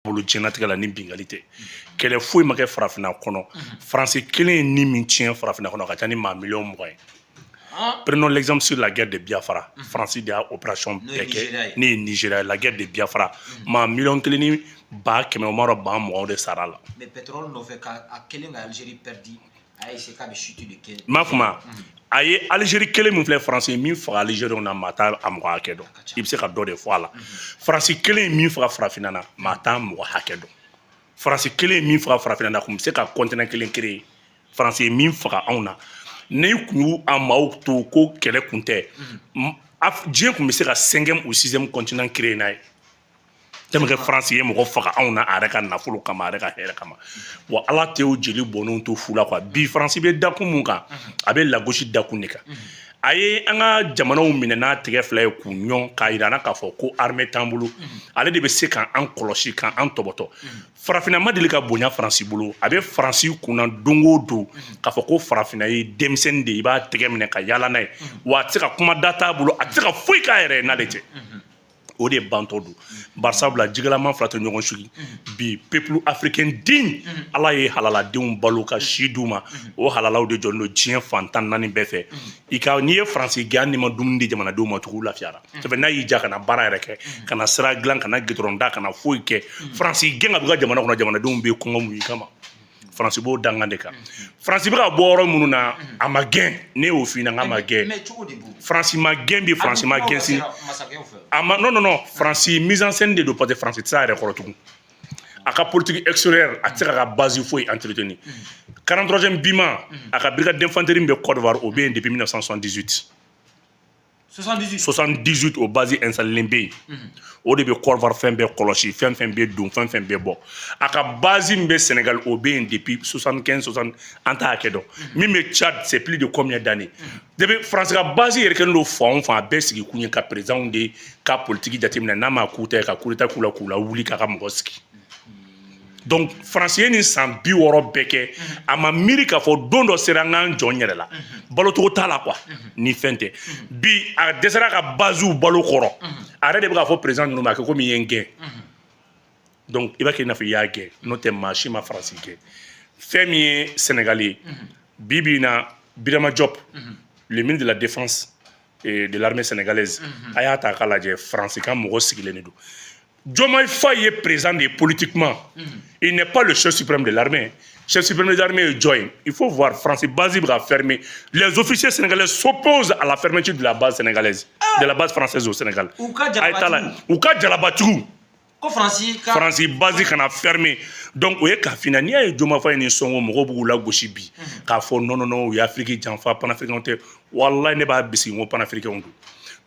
Bolo diɲɛnatigɛ la, ni bingali tɛ, kɛlɛ foyi ma kɛ farafinna kɔnɔ. Faransi kelen ye ni min tiɲɛ farafinna kɔnɔ, a ka ca ni maa miliyɔn 20 ye. Prenons l'exemple sur la guerre de Biafra. Faransi de y'a opération bɛɛ kɛ. Ne ye Nigéria, la guerre de Biafra, maa 1 100 000, o ma dɔn, 20 000 de sara la. Mais pétrole nɔfɛ, ka a kelen ka Algérie perdu, a y'a essayé k'a bɛ chute de kɛ. N m'a fɔ ma, a ye Algérie kelen min filɛ, Faransi ye min faga Algérie na, maa t'a a mɔgɔ hakɛ dɔn. I bɛ se ka dɔ de fɔ a la. Faransi kelen ye min faga farafinna na, maa t'a mɔgɔ hakɛ dɔn. Faransi kelen ye min faga farafinna na, kun bɛ se ka continent kelen créer. Faransi ye min faga anw na, ni kun y'u a maaw to ko kɛlɛ kun tɛ, diɲɛ kun bɛ se ka cinquième ou sixième continent créer n'a ye. Tellement que Faransi ye mɔgɔ faga anw na, a yɛrɛ ka nafolo kama, a yɛrɛ ka hɛrɛ kama. Wa Ala tɛ o jeli bɔnnenw to fu la quoi. Bi Faransi bɛ dakun mun kan? A bɛ lagosi dakun de kan. A ye an ka jamanaw minɛ n'a tɛgɛ fila ye k'u ɲɔn k'a yira an na k'a fɔ ko armée t'an bolo, ale de bɛ se k'an kɔlɔsi, k'an tɔbɔtɔ. Farafinna ma deli ka bonya Faransi bolo. A bɛ Faransi kunna don o don k'a fɔ ko farafinna ye denmisɛnnin de ye, i b'a tɛgɛ minɛ ka yaala n'a ye. Wa a tɛ se ka kuma, da t'a bolo, a tɛ se ka foyi k'a yɛrɛ ye n'ale tɛ. O de bantɔ don. Barisabula jigilama fila tɛ ɲɔgɔn sugi. Bi peuple africain digne, Ala ye halaladenw balo ka si d'u ma, o halalaw de jɔlen don diɲɛ fan 14 bɛɛ fɛ. I ka n'i ye Faransi gɛn, hali n'i ma dumuni di jamanadenw ma tugun, u lafiyara. Ça fait n'a y'i ja ka na baara yɛrɛ kɛ, ka na sira dilan, ka na goudron da, ka na foyi kɛ, Faransi gɛn ka bɔ i ka jamana kɔnɔ, jamanadenw bɛ kɔngɔ mun i kama. Faransi b'o dangan de kan. Faransi bɛ ka bɔ yɔrɔ minnu na, a ma gɛn. Ne y'o f'i ɲɛna, n k'a ma gɛn. Mais cogo di bu? Faransi ma gɛn bi, Faransi ma gɛn sini. Masakɛw fɛ. A ma, non, non, non, Faransi mise en scène de don, parce que Faransi tɛ se a yɛrɛ kɔrɔ tugun. A ka politique extérieure, a tɛ se k'a ka base foyi entretenir. 43e BIMA, a ka brigade d'infanterie min bɛ Côte d'Ivoire, o bɛ yen depuis 1978. 78? 78, o base installé bɛ yen. O de bɛ Côte d'Ivoire fɛn bɛɛ kɔlɔsi, fɛn fɛn bɛ don, fɛn fɛn bɛ bɔ. A ka base min bɛ Sénégal, o bɛ yen depuis 75, 60, an t'a hakɛ dɔn. Min bɛ Tchad, c'est plus de combien d'années depuis. France ka base yɛrɛ kɛlen don fan o fan, a bɛɛ sigi kun ye ka président de ka politique jateminɛ, n'a ma k'u ta ye, ka coup d'état k'u la, k'u lawuli k'a ka mɔgɔ sigi. Donc Faransi ye nin san 60 bɛɛ kɛ, a ma miiri k'a fɔ don dɔ sera an k'an jɔ n yɛrɛ la. Balocogo t'a la quoi, ni fɛn tɛ. Bi a dɛsɛra ka basew balo kɔrɔ, a yɛrɛ de bɛ k'a fɔ président ninnu ma, a kɛ komi i ye n gɛn. Donc i b'a kɛ i n'a fɔ i y'a gɛn, n'o tɛ maa si ma Faransi gɛn. Fɛn min ye Sénégal ye bi bi in na, Birama Diop, le ministre de la Défense et de l'armée sénégalaise, a y'a ta k'a lajɛ, Faransi ka mɔgɔ sigilen de don. Diomaye Faye est président de politiquement. Il n'est pas le chef suprême de l'armée. Chef suprême des armées est Joy. Il faut voir, France base va fermer. Les officiers sénégalais s'opposent à la fermeture de la base sénégalaise, de la base française au Sénégal. U ka jalabatigiw. U ka jalabatigiw. Ko Faransi ka Faransi base kana fermer. Donc o ye k'a f'i ɲɛna, n'i y'a ye Diomaye Faye ni Sonko, mɔgɔw b'u lagosi bi k'a fɔ non, non, non, u ye Afrique janfa, panafricain tɛ. Wallahi, ne b'a bisigi n ko panafricain don.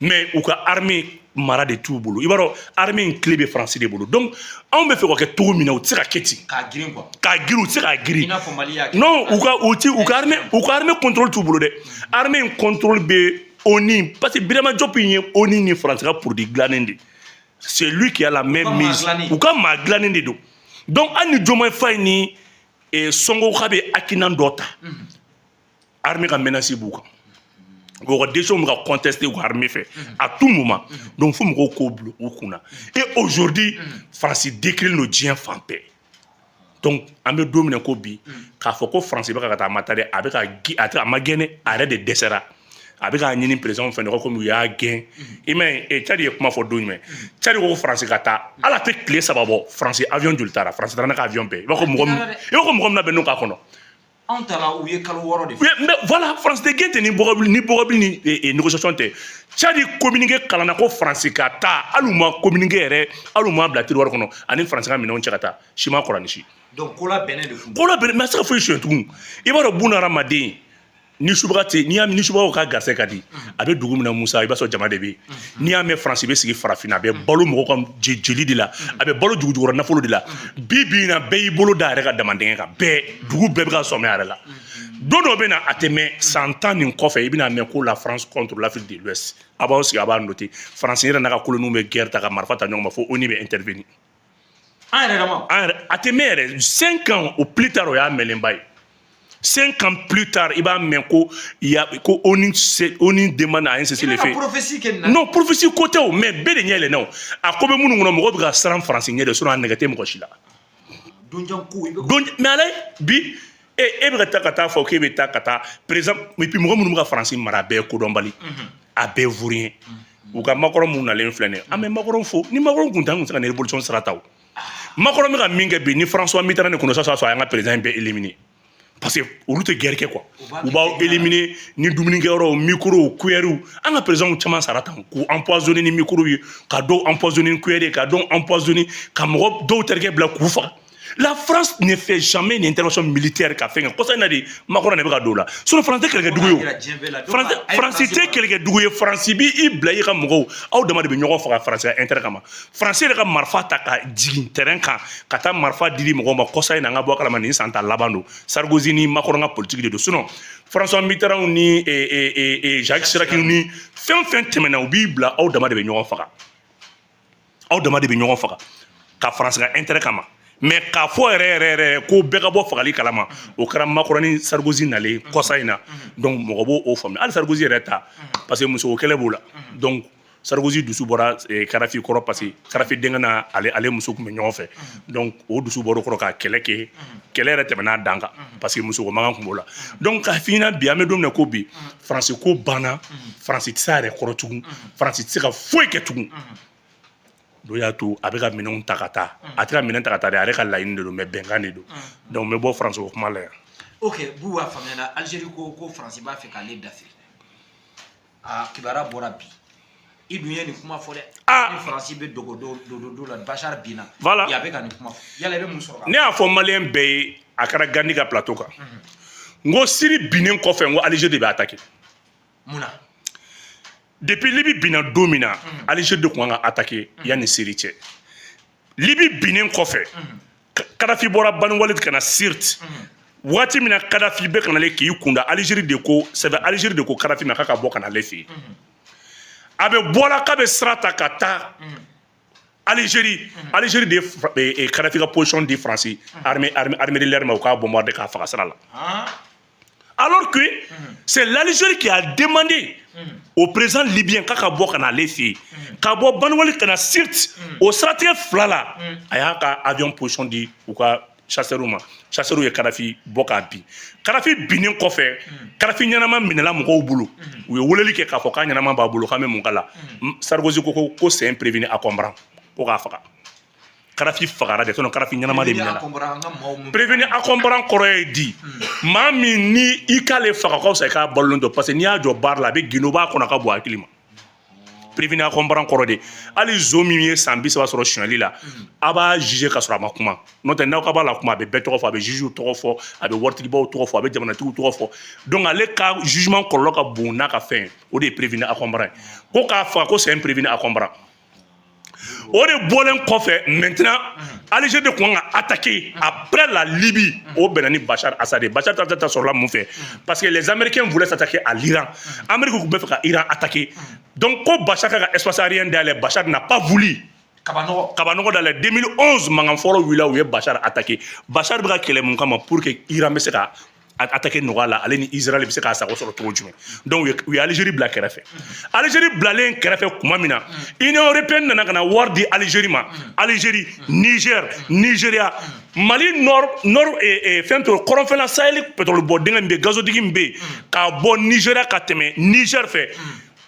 Mais u ka armée mara de t'u bolo. I b'a dɔn, armée in clé bɛ Faransi de bolo. Donc anw bɛ fɛ ka kɛ cogo min na, u tɛ se ka kɛ ten. K'a girin quoi. K'a girin, u tɛ se k'a girin. I n'a fɔ Mali y'a kɛ. Non, u ka u ti u ka armée, u ka armée contrôle t'u bolo dɛ. Armée in contrôle bɛ ONU, parce que Birama Diop in ye ONU ni Faransi ka produit dilannen de. C'est lui qui a la main ka maa mise. dilannen. U ka maa dilannen de don. Donc hali ni Diomaye Faye ni Sonko k'a bɛ hakilina dɔ ta, armée ka menace b'u kan, u ka décision bɛ ka contester u ka armée fɛ à tout moment. Donc fo mɔgɔw k'o bila u kunna. Et aujourd'hui, Faransi décrilen don diɲɛ fan bɛɛ. Donc an bɛ don min na ko bi, k'a fɔ ko Faransi bɛ ka taa ma taa dɛ, a bɛ ka a tɛ, a ma gɛn dɛ, a yɛrɛ de dɛsɛra. A bɛ k'a ɲini président fɛ ko komi u y'a gɛn. I m'a ye, Tchad ye kuma fɔ don jumɛn? Tchad ko Faransi ka taa, ala tɛ tile 3 bɔ, Faransi avion joli taara? Faransi taara n'a ka avion bɛɛ. I b'a fɔ mɔgɔ min, i b'a fɔ mɔgɔ min labɛnnen k'a kɔnɔ. Anw taara, u ye kalo 6 de. Mais voilà, Faransi tɛ gɛn ten ni Bɔgɔbili, ni Bɔgɔbili ni négociation tɛ. Tchad communiqué kalanna ko Faransi ka taa, hali u ma communiqué yɛrɛ, hali u ma bila tiroir kɔnɔ, ani Faransi ka minɛnw cɛ ka taa, si ma kɔrɔ ni si. Donc ko labɛnnen de kun. Ko labɛnnen, mais a tɛ se ka foyi suɲɛ tugun. I b'a dɔn, buna hadamaden ni subaga tɛ, n'i y'a ni subagaw ka garisɛgɛ ka di, a bɛ dugu min na, Musa, i b'a sɔrɔ jama de bɛ yen. N'i y'a mɛn Faransi bɛ sigi farafinna, a bɛ balo mɔgɔw ka jeli de la, a bɛ balo dugu jukɔrɔ nafolo de la. Bi bi in na, bɛɛ y'i bolo da a yɛrɛ ka damandingɛ kan, bɛɛ, dugu bɛɛ bɛ ka sɔmi a yɛrɛ la. Don dɔ bɛ na, a tɛ mɛn, san 10 nin kɔfɛ, i bɛna mɛn ko la France contre l'Afrique de l'Ouest. A b'aw sigi, a b'a noter. Faransi yɛrɛ n'a ka colonies bɛ guerre ta ka marifa ta ɲɔgɔn ma fo ONU bɛ intervenir. An yɛrɛ dama. An yɛrɛ, a tɛ mɛn yɛrɛ, 5 ans au plus tard, o y'a mɛnlenba ye. 5 ans plus tard, i b'a mɛn ko ya ko ONU, ONU demande à un cessez-le-feu. Prophétie kɛ nin na. Non, prophétie ko tɛ o, mais bɛɛ de ɲɛ yɛlɛnna o. A ko bɛ minnu kɔnɔ, mɔgɔw bɛ ka siran Faransi ɲɛ de, sinon a nɛgɛ tɛ mɔgɔ si la. Donjan ko i bɛ. Donc, mais ala bi e bɛ ka taa fɔ k'e bɛ taa ka taa président, et puis mɔgɔ minnu bɛ ka Faransi mara, a bɛɛ ye kodɔnbali, a bɛɛ vaurien. U ka Macron mun nalen filɛ nin ye, an bɛ Macron fo. Ni Macron kun tɛ, an kun tɛ se ka nin révolution sira ta. O Macron bɛ ka min kɛ bi, ni François Mitterrand de kun don, ça a y'an ka président in bɛɛ éliminer, parce que olu tɛ guerre kɛ quoi. U b'aw éliminer ni dumunikɛyɔrɔw, micro, cuillère. An ka président caman sara tan, k'u empoisonner ni micro ye, ka dɔw empoisonner ni cuillère ye, ka dɔw empoisonner, ka mɔgɔ dɔw terikɛ bila k'u faga. La France ne fait jamais une intervention militaire ka fɛn kɛ. Kɔsa in na de, Macron de bɛ ka don o la. Sinon France tɛ kɛlɛkɛ dugu ye o. Faransi tɛ kɛlɛkɛ dugu ye. Faransi b'i bila i ka mɔgɔw, aw dama de bɛ ɲɔgɔn faga Faransi ka intérêt kama. Faransi yɛrɛ ka marifa ta ka jigin terrain kan ka taa marifa dili mɔgɔw ma kɔsa in na, an ka bɔ a kalama, nin san ta laban don. Sarkozy ni Macron ka politique de don. Sinon François Mitterrand ni Jacques Chirac ni fɛn fɛn tɛmɛna, u b'i bila, aw dama de bɛ ɲɔgɔn faga, aw dama de bɛ ɲɔgɔn faga ka Faransi ka intérêt kama. Mais k'a fɔ yɛrɛ yɛrɛ yɛrɛ ko bɛɛ ka bɔ fagali kalama, o kɛra Macron ni Sarkozy nalen kɔsa in na. Donc mɔgɔ b'o o faamuya. Hali Sarkozy yɛrɛ ta, parce que musoko kɛlɛ b'o la. Donc Sarkozy dusu bɔra Kadafi kɔrɔ, parce que Kadafi denkɛ n'a ale muso tun bɛ ɲɔgɔn fɛ. Donc o dusu bɔra o kɔrɔ ka kɛlɛ kɛ. Kɛlɛ yɛrɛ tɛmɛna a dan kan, parce que musoko mankan tun b'o la. Donc k'a f'i ɲɛna bi, an bɛ don min na ko bi, Faransi ko banna. Faransi tɛ se a yɛrɛ kɔrɔ tugun, Faransi tɛ se ka foyi kɛ tugun. Dɔ y'a to a bɛ ka minɛnw ta ka taa, a tɛ ka minɛn ta ka taa dɛ, a yɛrɛ ka laɲini de don, mais bɛnkan de don. Donc n bɛ bɔ Faransi ko kuma la yan. Ok, Buwa, faamuyana. Algérie ko Faransi b'a fɛ k'ale dafiri. A kibaruya bɔra bi. I dun ye nin kuma fɔ dɛ. Ah. Ni Faransi bɛ dogo do do do la, Bachar binna. Voilà. Bi a bɛ ka nin kuma fɔ. Yala i bɛ mun sɔrɔ? Ne y'a fɔ malien bɛɛ ye, a kɛra Gandhi ka plateau kan, n ko Syrie binnen kɔfɛ, n ko Algérie de bɛ attaquer. Mun na? Depuis Libye binna don min na, Algérie de tun kan ka attaquer yanni Syrie cɛ. Libye binnen kɔfɛ, Kadhafi bɔra Bani Walid ka na Sirte. Waati min na Kadhafi bɛ ka nalen k'i kunda Algérie de ko, c'est vrai, Algérie de ko Kadhafi ma k'a ka bɔ ka na ale fɛ yen. A bɛ bɔra k'a bɛ sira ta ka taa Algérie. Algérie de ye Kadhafi ka position di Faransi armée de l'air ma, u k'a bombarder k'a faga sira la. Alors que c'est l'Algérie qui a demandé au président libyen k'a ka bɔ ka na ale fɛ yen, ka bɔ Bani Walid ka na Sirte. O siratigɛ fila la, a y'a ka avion position di u ka chasseurs ma. Chasseurs ye Kadhafi bɔ k'a bin. Kadhafi binnen kɔfɛ, Kadhafi ɲɛnama minɛla mɔgɔw bolo. U ye weleli kɛ k'a fɔ k'a ɲɛnama b'a bolo, k'an bɛ mun k'a la? Sarkozy ko c'est un prévenu encombrant, ko k'a faga. Kadhafi fagara de, sinon Kadhafi ɲɛnama de minɛla. Prévenu encombrant kɔrɔ ye di? Maa min ni i k'ale faga ka fisa i k'a balolen to, parce que n'i y'a jɔ baara la, a bɛ gindo b'a kɔnɔ ka bɔ hakili ma. Prévenu encombrant kɔrɔ de, hali zo min ye san 30 sɔrɔ sonyali la, a b'a juger ka sɔrɔ a ma kuma. N'o tɛ, n'aw ka b'a la kuma, a bɛ bɛɛ tɔgɔ fɔ, a bɛ jugew tɔgɔ fɔ, a bɛ waritigibaw tɔgɔ fɔ, a bɛ jamanatigiw tɔgɔ fɔ. Donc ale ka jugement kɔlɔlɔ ka bon n'a ka fɛn ye. O de ye prévenu encombrant ye. Ko k'a faga, ko c'est un prévenu encombrant. O de bɔlen kɔfɛ, maintenant Algérie de tun kan ka attaquer après la Libye. O bɛnna ni Bachar Assad ye. Bachar Assad ta sɔrɔla mun fɛ? Parce que les Américains voulaient s'attaquer à l'Iran. Amérique tun bɛ fɛ ka Iran attaquer. Donc ko Bachar ka espace aérien dayɛlɛ, Bachar n'a pas voulu. Kabanɔgɔ. Kabanɔgɔ dayɛlɛ. 2011, mankan fɔlɔ wulila, u ye Bachar attaquer. Bachar bɛ ka kɛlɛ mun kama? Pour que Iran bɛ se ka attaquer nɔgɔya la, ale ni Israël bɛ se k'a sago sɔrɔ cogo jumɛn? Donc u ye Algérie bila kɛrɛfɛ. Algérie bilalen kɛrɛfɛ tuma min na, Union européenne nana ka na wari di Algérie ma. Algérie, Niger, Nigéria, Mali nord, fɛn to kɔrɔnfɛla Sahel, pétrole bɔ dingɛ min bɛ yen, gazoduc min bɛ yen k'a bɔ Nigéria ka tɛmɛ Niger fɛ,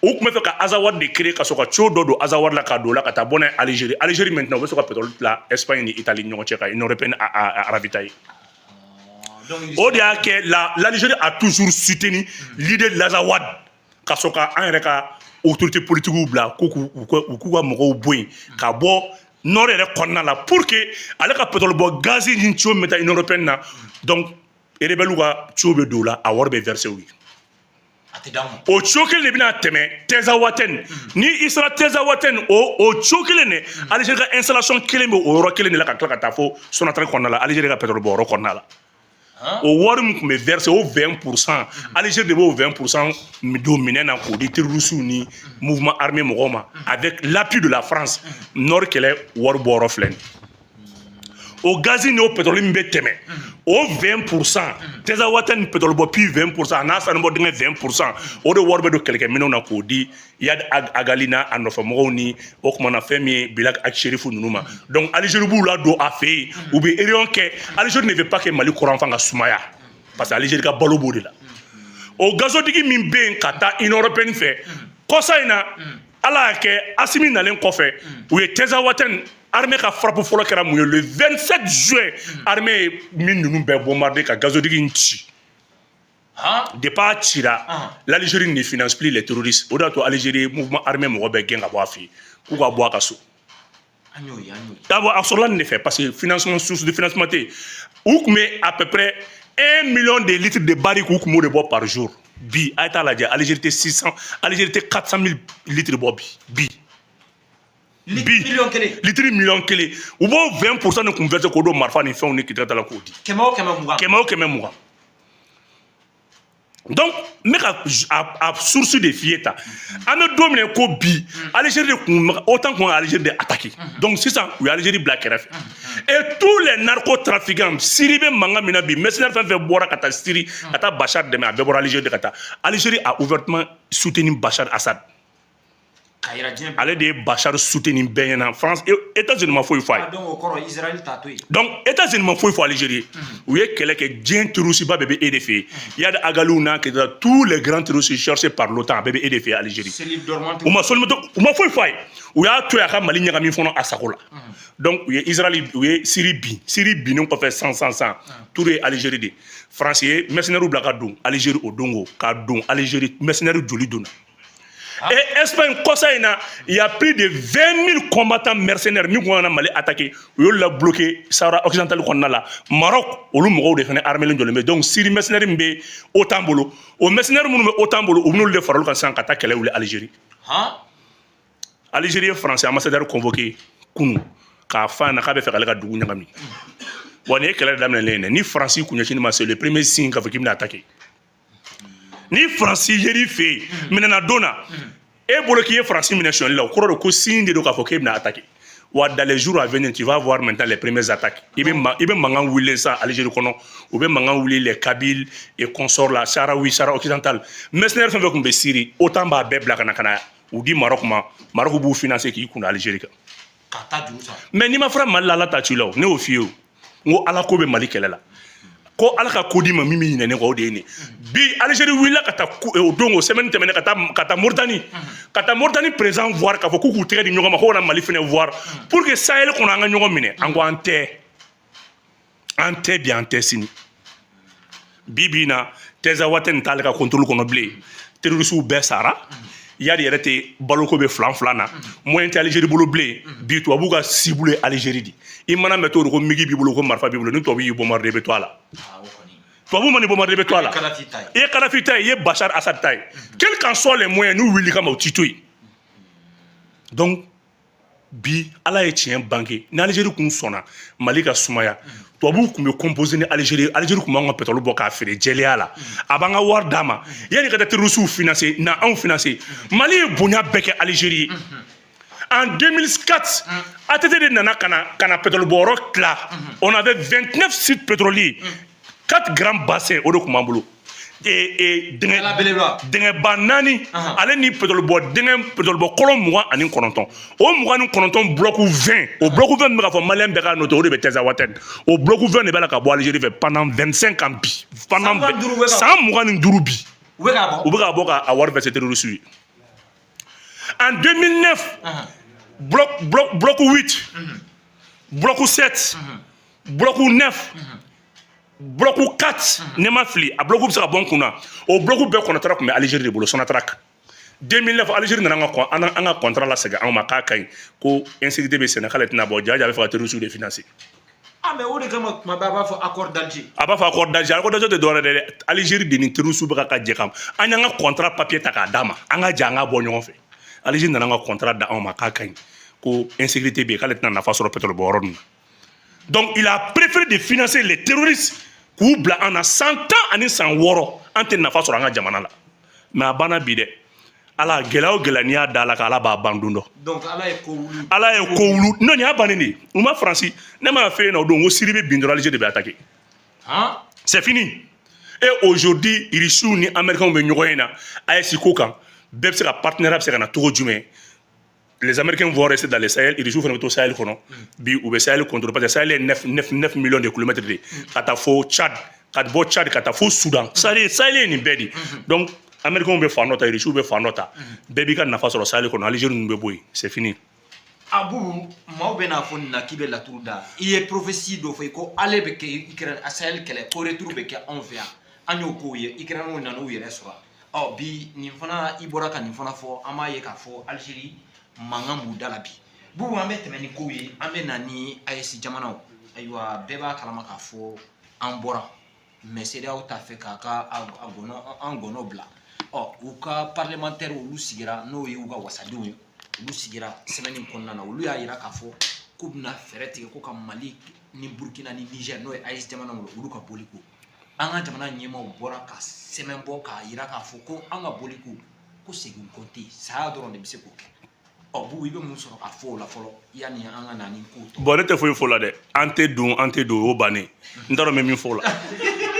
u tun bɛ fɛ ka Azawad de créer ka sɔrɔ ka tuyau dɔ don Azawad la, ka don o la ka taa bɔ n'a ye Algérie. Algérie maintenant, u bɛ sɔrɔ ka pétrole tila Espagne ni Italie ni ɲɔgɔn cɛ ka Union européenne a ravitailler. O de y'a kɛ l'Algérie a toujours soutenu l'idée de l'Azawad, ka sɔrɔ ka an yɛrɛ ka autorité politique bila k'u k'u ka mɔgɔw bɔ yen ka bɔ nord yɛrɛ kɔnɔna la, pour que ale ka pétrole bɔ gazi ni tuyau min bɛ taa Union européenne na. Donc rebelle ka tuyau bɛ don o la, a wari bɛ verser u ye. A tɛ d'anw ma. O tuyau kelen de bɛna tɛmɛ Tɛzawatɛni. Ni i sera Tɛzawatɛni, o tuyau kelen de, Algérie ka installation kelen bɛ o yɔrɔ kelen de la, ka tila ka taa fo Sonatrach kɔnɔna la, Algérie ka pétrole bɔ yɔrɔ kɔnɔna la. O wari min tun bɛ verser, o 20 %, Algérie de b'o 20 % don minɛn na k'o di terroristes ni mouvement armé mɔgɔw ma, avec l'appui de la France. Nord kɛlɛ wari bɔ yɔrɔ filɛ nin. O gazi ni o pétrole min bɛ tɛmɛ, o 20 %, Tinzawatène ni pétrole bɔ puits 20 %, a n'a sanubɔ dingɛ 20 %, o de wari bɛ don kɛlɛkɛminɛnw na k'o di Iyad Ag Ghali n'a a nɔfɛmɔgɔw ni o kumana na fɛn min ye Bilal Ag Acherif ninnu ma. Donc Algérie b'u ladon a fɛ yen, u bɛ réunion kɛ. Algérie ne veut pas que Mali kɔrɔnfan ka sumaya, parce que Algérie ka balo b'o de la. O gazoduc min bɛ yen ka taa Union européenne fɛ, kɔsa in na, Ala y'a kɛ, Asimi nalen kɔfɛ, u ye Tinzawatène, armée ka frappe fɔlɔ kɛra mun ye? Le 27 juin, armée ye min ninnu bɛɛ bombardé ka gazoduc in ci. Depuis a cira, l'Algérie ne finance plus les terroristes. O de y'a to Algérie ye mouvement armé mɔgɔ bɛɛ gɛn ka bɔ a fɛ yen k'u ka bɔ a ka so. An y'o ye, an y'o ye. D'abord, a sɔrɔla nin de fɛ, parce que financement, source de financement tɛ yen. U tun bɛ à peu près 1 million de litres de baril k'u tun b'o de bɔ par jour. Bi, a ye taa lajɛ, Algérie tɛ 600, Algérie tɛ 400 000 litres bɔ bi bi. Litre miliyɔn 1. Litre miliyɔn 1. U b'o 20 % de kun verser k'o don marifa ni fɛnw ni kitakita la k'o di. Kɛmɛ o kɛmɛ, 20. Kɛmɛ o kɛmɛ, 20. Donc n bɛ ka a source de f'i ye tan. An bɛ don min na ko bi, Algérie de kun OTAN kun ka Algérie de attaquer. Donc sisan u ye Algérie bila kɛrɛfɛ. Et tous les narcotrafiquants, Syrie bɛ mankan min na bi, mercenaires fɛn fɛn bɔra ka taa Syrie ka taa Bachar dɛmɛ, a bɛɛ bɔra Algérie de ka taa. Algérie a ouvertement soutenu Bachar Assad. K'a yira diɲɛ bɛɛ. Ale de ye Bachar soutenu bɛɛ ɲɛna. France, États-Unis ma foyi fɔ a ye. Ah, donc o kɔrɔ Israël t'a to yen. Donc États-Unis ma foyi fɔ Algérie ye. U ye kɛlɛ kɛ, diɲɛ terroriste ba bɛɛ bɛ e de fɛ yen. Iyad Ag Ghaliw n'a kɛra, tous les grands terroristes cherchés par l'OTAN, a bɛɛ bɛ e de fɛ yen, Algérie. Cellule dormante. U ma solomito, u ma foyi fɔ a ye. U y'a to yen a ka Mali ɲagami fɔlɔ a sago la. Donc u ye Israël, u ye Syrie bin. Syrie binnen kɔfɛ, san san san tour ye Algérie de. France ye mercenaires bila ka don Algérie o don, o ka don Algérie, mercenaires joli donna? Et Espagne, kɔsa in na, il y a plus de 20 000 combattants mercenaires min kun ka na Mali attaquer, u y'olu la bloqué Sahara occidental kɔnɔna la. Maroc, olu mɔgɔw de fana armé jɔlen bɛ. Donc Syrie mercenaires min bɛ OTAN bolo, o mercenaires minnu bɛ OTAN bolo, u bɛn'olu de fara olu kan sisan ka taa kɛlɛ wuli Algérie. Algérie ye français ambassadeur convoqué kunun k'a f'a ɲɛna k'a bɛ fɛ k'ale ka dugu ɲagami. Wa nin ye kɛlɛ daminɛlen ye dɛ. Ni Faransi kun ɲɛsinni ma, c'est le premier signe k'a fɔ k'i bɛna attaquer. Ni Faransi yer'i fɛ yen minɛna don na, e bolo k'i ye Faransi minɛ sonyali la, o kɔrɔ de ko signe de don k'a fɔ k'e bɛna attaquer. Wa dans les jours à venir, tu vas voir maintenant les premières attaques. I bɛ mankan wuli sisan Algérie kɔnɔ, u bɛ mankan wuli les Kabyles et consorts la, Sahraoui, Sahara occidental. Mercenaires fɛn fɛn tun bɛ Syrie, OTAN b'a bɛɛ bila ka na u di Maroc ma. Maroc b'u financer k'i kunna Algérie kan. Ka taa juru sara. Mais n'i ma fara Mali la, Ala ta ci la. O ne y'o f'i ye. O n ko Ala ko bɛ Mali kɛlɛ la, ko Ala ka ko di ma min bɛ ɲinɛ ne kɔ, o de ye nin bi. Algérie wulila ka taa o don, o semaine tɛmɛnen, ka taa Mauritanie, ka taa Mauritanie président voir, k'a fɔ k'u k'u tɛgɛ di ɲɔgɔn ma, ko ka na Mali fɛnɛ voir pour que Sahel kɔnɔ an ka ɲɔgɔn minɛ. An ko an tɛ, an tɛ bi, an tɛ sini. Bi bi in na, Tinzawatène t'ale ka contrôle kɔnɔ bilen. Terroristes bɛɛ sara. Iyad yɛrɛ tɛ baloko bɛ filan filan na, moyen tɛ Algérie bolo bilen. Bi tubabuw ka cible ye Algérie de. I mana mɛn cogo di ko MiG b'i bolo, ko marifa b'i bolo, ni tubabu y'i bombarder, i bɛ to a la. Ah, o kɔni. Tubabu ma ni bombarder, i bɛ to a la. Kadhafi ta ye. I ye Kadhafi ta ye, i ye Bachar Assad ta ye, quels qu'en soient les moyens, n'u wuli kama, u t'i to yen. Donc bi, Ala ye tiɲɛ bange. Ni Algérie kun sɔnna Mali ka sumaya, tubabuw kun bɛ composer ni Algérie. Algérie kun b'an ka pétrole bɔ k'a feere jɛlenya la, a b'an ka wari d'a ma yanni ka taa terroristes financer na anw financer. Mali ye bonya bɛɛ kɛ Algérie ye. En 2004, ATT de nana ka na pétrole bɔyɔrɔ tila. On avait 29 sites pétroliers, 4 grands bassins, o de tun b'an bolo. Dingɛ Ala belebeleba. Dingɛba naani, ale ni pétrole bɔ dingɛ, pétrole bɔ kɔlɔn 29. O 29, bloc 20, o bloc 20 min bɛ ka fɔ malien bɛɛ k'a noter, o de bɛ Tinzawatène. O bloc 20 de bɛ la ka bɔ Algérie fɛ pendant 25 ans bi, pendant San 25 bɛ ka- san 25 bi. U bɛ k'a bɔ. U bɛ ka bɔ ka a wari verser terroriste ye. En 2009, bloc 8, bloc 7, bloc 9, bloc 4, ne ma fili, a bloc bɛ se ka bɔ n kun na, o bloc bɛɛ kɔnɔtara tun bɛ Algérie de bolo, Sonatrach. 2009, Algérie nana an ka contrat lasegin anw ma k'a ka ɲi, ko insécurité bɛ senna, k'ale tɛna bɔ jaja, a bɛ fɛ ka terroriste de financer. Ah, mais o de kama tuma bɛɛ a b'a fɔ accord d'Alger. A b'a fɔ accord d'Alger. Accord d'Alger tɛ dɔwɛrɛ ye dɛ. Algérie de ni terroriste bɛ ka jɛ kan. An y'an ka contrat papier ta k'a d'a ma, an ka jɛ an ka bɔ ɲɔgɔn fɛ. Algérie nana an ka contrat da anw ma k'a ka ɲi, ko insécurité bɛ yen, k'ale tɛna nafa sɔrɔ pétrole bɔ yɔrɔ ninnu na. Donc il a préféré de financer les terroristes k'u bila an na san 16 an tɛ nafa sɔrɔ an ka jamana la. Mais a banna bi dɛ. Ala, gɛlɛya o gɛlɛya, n'i y'a da Ala kan, Ala b'a ban don dɔ. Donc Ala ye ko wuli. Ala ye ko wulu. Non, nin y'a bannen de ye. U ma Faransi, ne m'a f'e ɲɛna o don ko Syrie bɛ bin dɔrɔn, Algérie de bɛ attaquer. Han. C'est fini. Et aujourd'hui, Irisiw ni Américains bɛ ɲɔgɔn ye na AES ko kan. Bɛɛ bɛ se ka partenariat bɛ se ka na cogo jumɛn? Les Américains vont rester dans le Sahel, Irisiw fana bɛ to Sahel kɔnɔ. Bi, u bɛ Sahel contrôler parce que Sahel ye 9 9 9 millions de kilomètres de ye, ka taa fo Tchad, ka bɔ Tchad ka taa fo Soudan. Sahel ye nin bɛɛ de. Donc Américains bɛ fan dɔ ta, Irisiw bɛ fan dɔ ta, bɛɛ b'i ka nafa sɔrɔ Sahel kɔnɔ. Algérie ninnu bɛ bɔ yen, c'est fini. Abu, maaw bɛ n'a fɔ nin na k'i bɛ laturu da. I ye prophétie dɔ fɔ, i ko ale bɛ kɛ Ukraine Sahel kɛlɛ, ko retour bɛ kɛ anw fɛ yan. An y'o kow ye, Ukraine nan'u yɛrɛ sɔrɔ. Ɔ bi, nin fana, i bɔra ka nin fana fɔ, an b'a ye k'a fɔ Algérie mankan b'u da la bi. Bubu, an bɛ tɛmɛ ni kow ye, an bɛ na ni AES jamanaw. Ayiwa, bɛɛ b'a kalama k'a fɔ an bɔra, mais CEDEAO t'a fɛ k'a ka a gɔnɔ, an gɔnɔ bila. Ɔ u ka parlementaire, olu sigira, n'o ye u ka wasadenw ye, olu sigira semaine in kɔnɔna na, olu y'a yira k'a fɔ k'u bɛna fɛɛrɛ tigɛ ko ka Mali ni Burukina ni Niger, n'o ye AES jamanaw ye, olu ka boli ko. An ka jamana ɲɛmaaw bɔra ka sɛbɛn bɔ k'a yira k'a fɔ ko an ka boli ko, ko segin ko tɛ yen, saya dɔrɔn de bɛ se k'o kɛ. Ɔ Bubu, i bɛ mun sɔrɔ ka fɔ o la fɔlɔ, yanni an ka na ni kow tɔ? Bon, ne tɛ foyi fɔ o la dɛ. An tɛ don, an tɛ don, o y'o bannen. N t'a dɔn n bɛ min fɔ o la,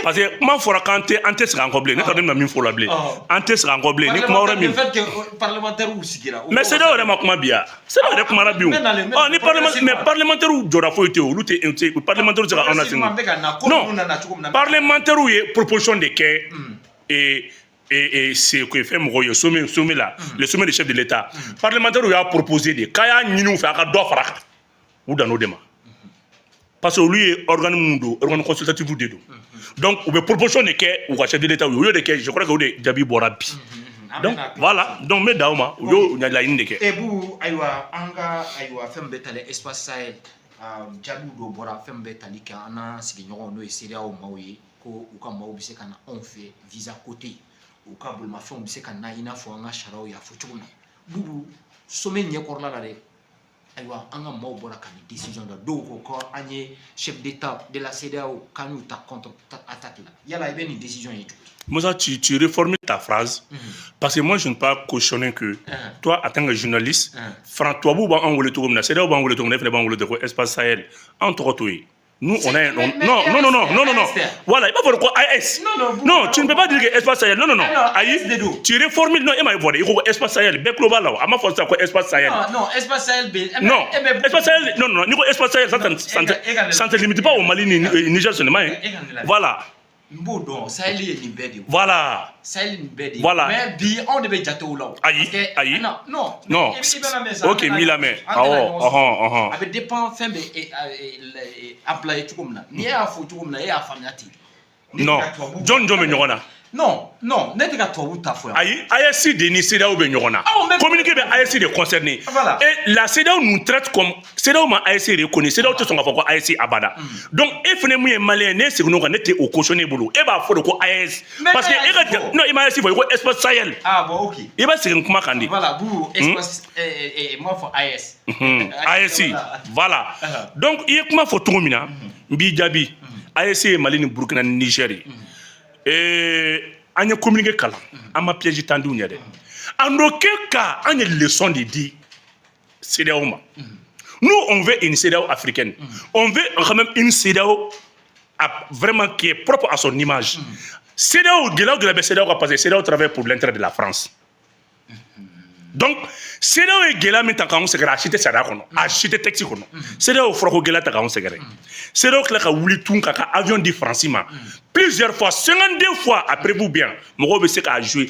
parce que kuma fɔra k'an tɛ, an tɛ segin an kɔ bilen. Ne t'a dɔn ne bɛna min fɔ o la bilen. An tɛ segin an kɔ bilen ni kuma wɛrɛ min. Le fait que parlementaire sigira. Mais CEDEAO yɛrɛ ma kuma bi yan, CEDEAO yɛrɛ kumana bi o. Ɔ ni parlement, mais parlementaire jɔda foyi tɛ yen, olu tɛ, parlementaire tɛ se ka anw lasegin. Non, parlementaire ye proposition de kɛ et c'est que fɛn mɔgɔw ye sommet la, le sommet des chefs de l'État. Parlementaire y'a proposé de k'a y'a ɲini u fɛ a ka dɔ fara kan. U dan n'o de ma, parce que olu ye organe mun don, organe consultatif de don. Donc u bɛ proposition de kɛ u ka chef de l'État ye, u y'o de kɛ. Je crois que o de jaabi bɔra bi. Donc voilà, donc n bɛ dan o ma, u y'o laɲini de kɛ. E Bubu, ayiwa, an ka, ayiwa, fɛn bɛ tali espace Sahel, jaabiw dɔw bɔra, fɛn bɛ tali kɛ an n'an sigiɲɔgɔnw, n'o ye CEDEAO maaw ye, ko u ka maaw bɛ se ka na anw fɛ, visa ko tɛ yen, u ka bolimafɛnw bɛ se ka na, i n'a fɔ an ka sariyaw y'a fɔ cogo min na. Bubu, sommet ɲɛkɔrɔla la dɛ, ayiwa, an ka maaw bɔra ka nin décision dɔ, dɔw ko ko an ye chef d'état de la CEDEAO k'an y'u ta contre attaque la. Yala i bɛ nin décision ye cogo di? Moussa, tu reformules ta phrase parce que moi, je ne peux pas cautionner que toi, en tant que journaliste, Fran tubabu b'an wele cogo min na, CEDEAO b'an wele cogo min na, e fana b'an wele ko espace Sahel. An tɔgɔ t'o ye. Nous, on a un, non, non, non, non, non, non, non. Voilà, il va falloir quoi AES. Non, non, non, tu ne peux pas dire que espace Sahel. Non, non, non. Aïe, tu reformules. Non, il m'a dit, il faut espace Sahel. Bɛɛ tulo b'a la. A m'a fɔ ça quoi, espace Sahel. Non, non, espace Sahel. Non, espace Sahel. Non, non, non. Espace Sahel, ça ne te limite pas au Mali ni Niger seulement, hein. Voilà. N b'o dɔn, Sahel ye nin bɛɛ de ye. Voilà. Sahel nin bɛɛ de ye. Voilà. Mais bi, anw de bɛ jate o la o. Ayi, ayi. Non, non. Non. I bɛ lamɛn sa. Ok, n b'i lamɛn. Awɔ, ɔhɔn, ɔhɔn. A bɛ dépend fɛn bɛ employé cogo min na. Ni e y'a fɔ cogo min na, e y'a faamuya ten. Non. Jɔn jɔn bɛ ɲɔgɔn na? Non, non, ne tɛ ka tubabu ta fɔ yan. Ayi, AES de ni CEDEAO bɛ ɲɔgɔn na. Communiqué bɛ AES de concerné. Voilà. Et la CEDEAO nous traite comme CEDEAO ma AES reconnu. CEDEAO tɛ sɔn k'a fɔ ko AES abada. Donc e fana mun ye malien ye, ne seginn'o kan, ne tɛ o cautionné bolo. E b'a fɔ de ko AES. Parce que e ka, non, i ma AES fɔ, i ko espace Sahel. Ah bon, ok. I b'a segin kuma kan de. Voilà, Bubu, espace, n b'a fɔ AES. AES, voilà. Donc i ye kuma fɔ cogo min na, n b'i jaabi. AES ye Mali ni Burukina ni Niger ye. An ye communiqué kalan, an ma piège tendu ɲɛ dɛ. En aucun cas, an ye leçon de di CEDEAO ma. Nous, on veut une CEDEAO africaine, on veut quand même une CEDEAO vraiment qui est propre à son image. CEDEAO, gɛlɛya o gɛlɛya bɛ CEDEAO kan, parce que CEDEAO travaille pour l'intérêt de la France. Donc CEDEAO ye gɛlɛya min ta k'anw sɛgɛrɛ, a si tɛ sariya kɔnɔ, a si tɛ texte kɔnɔ. CEDEAO fɔra ko gɛlɛya ta k'anw sɛgɛrɛ, CEDEAO tila ka wuli tun k'a ka avion di Faransi ma plusieurs fois, 52 fois après vous bien. Mɔgɔw bɛ se k'a jouer,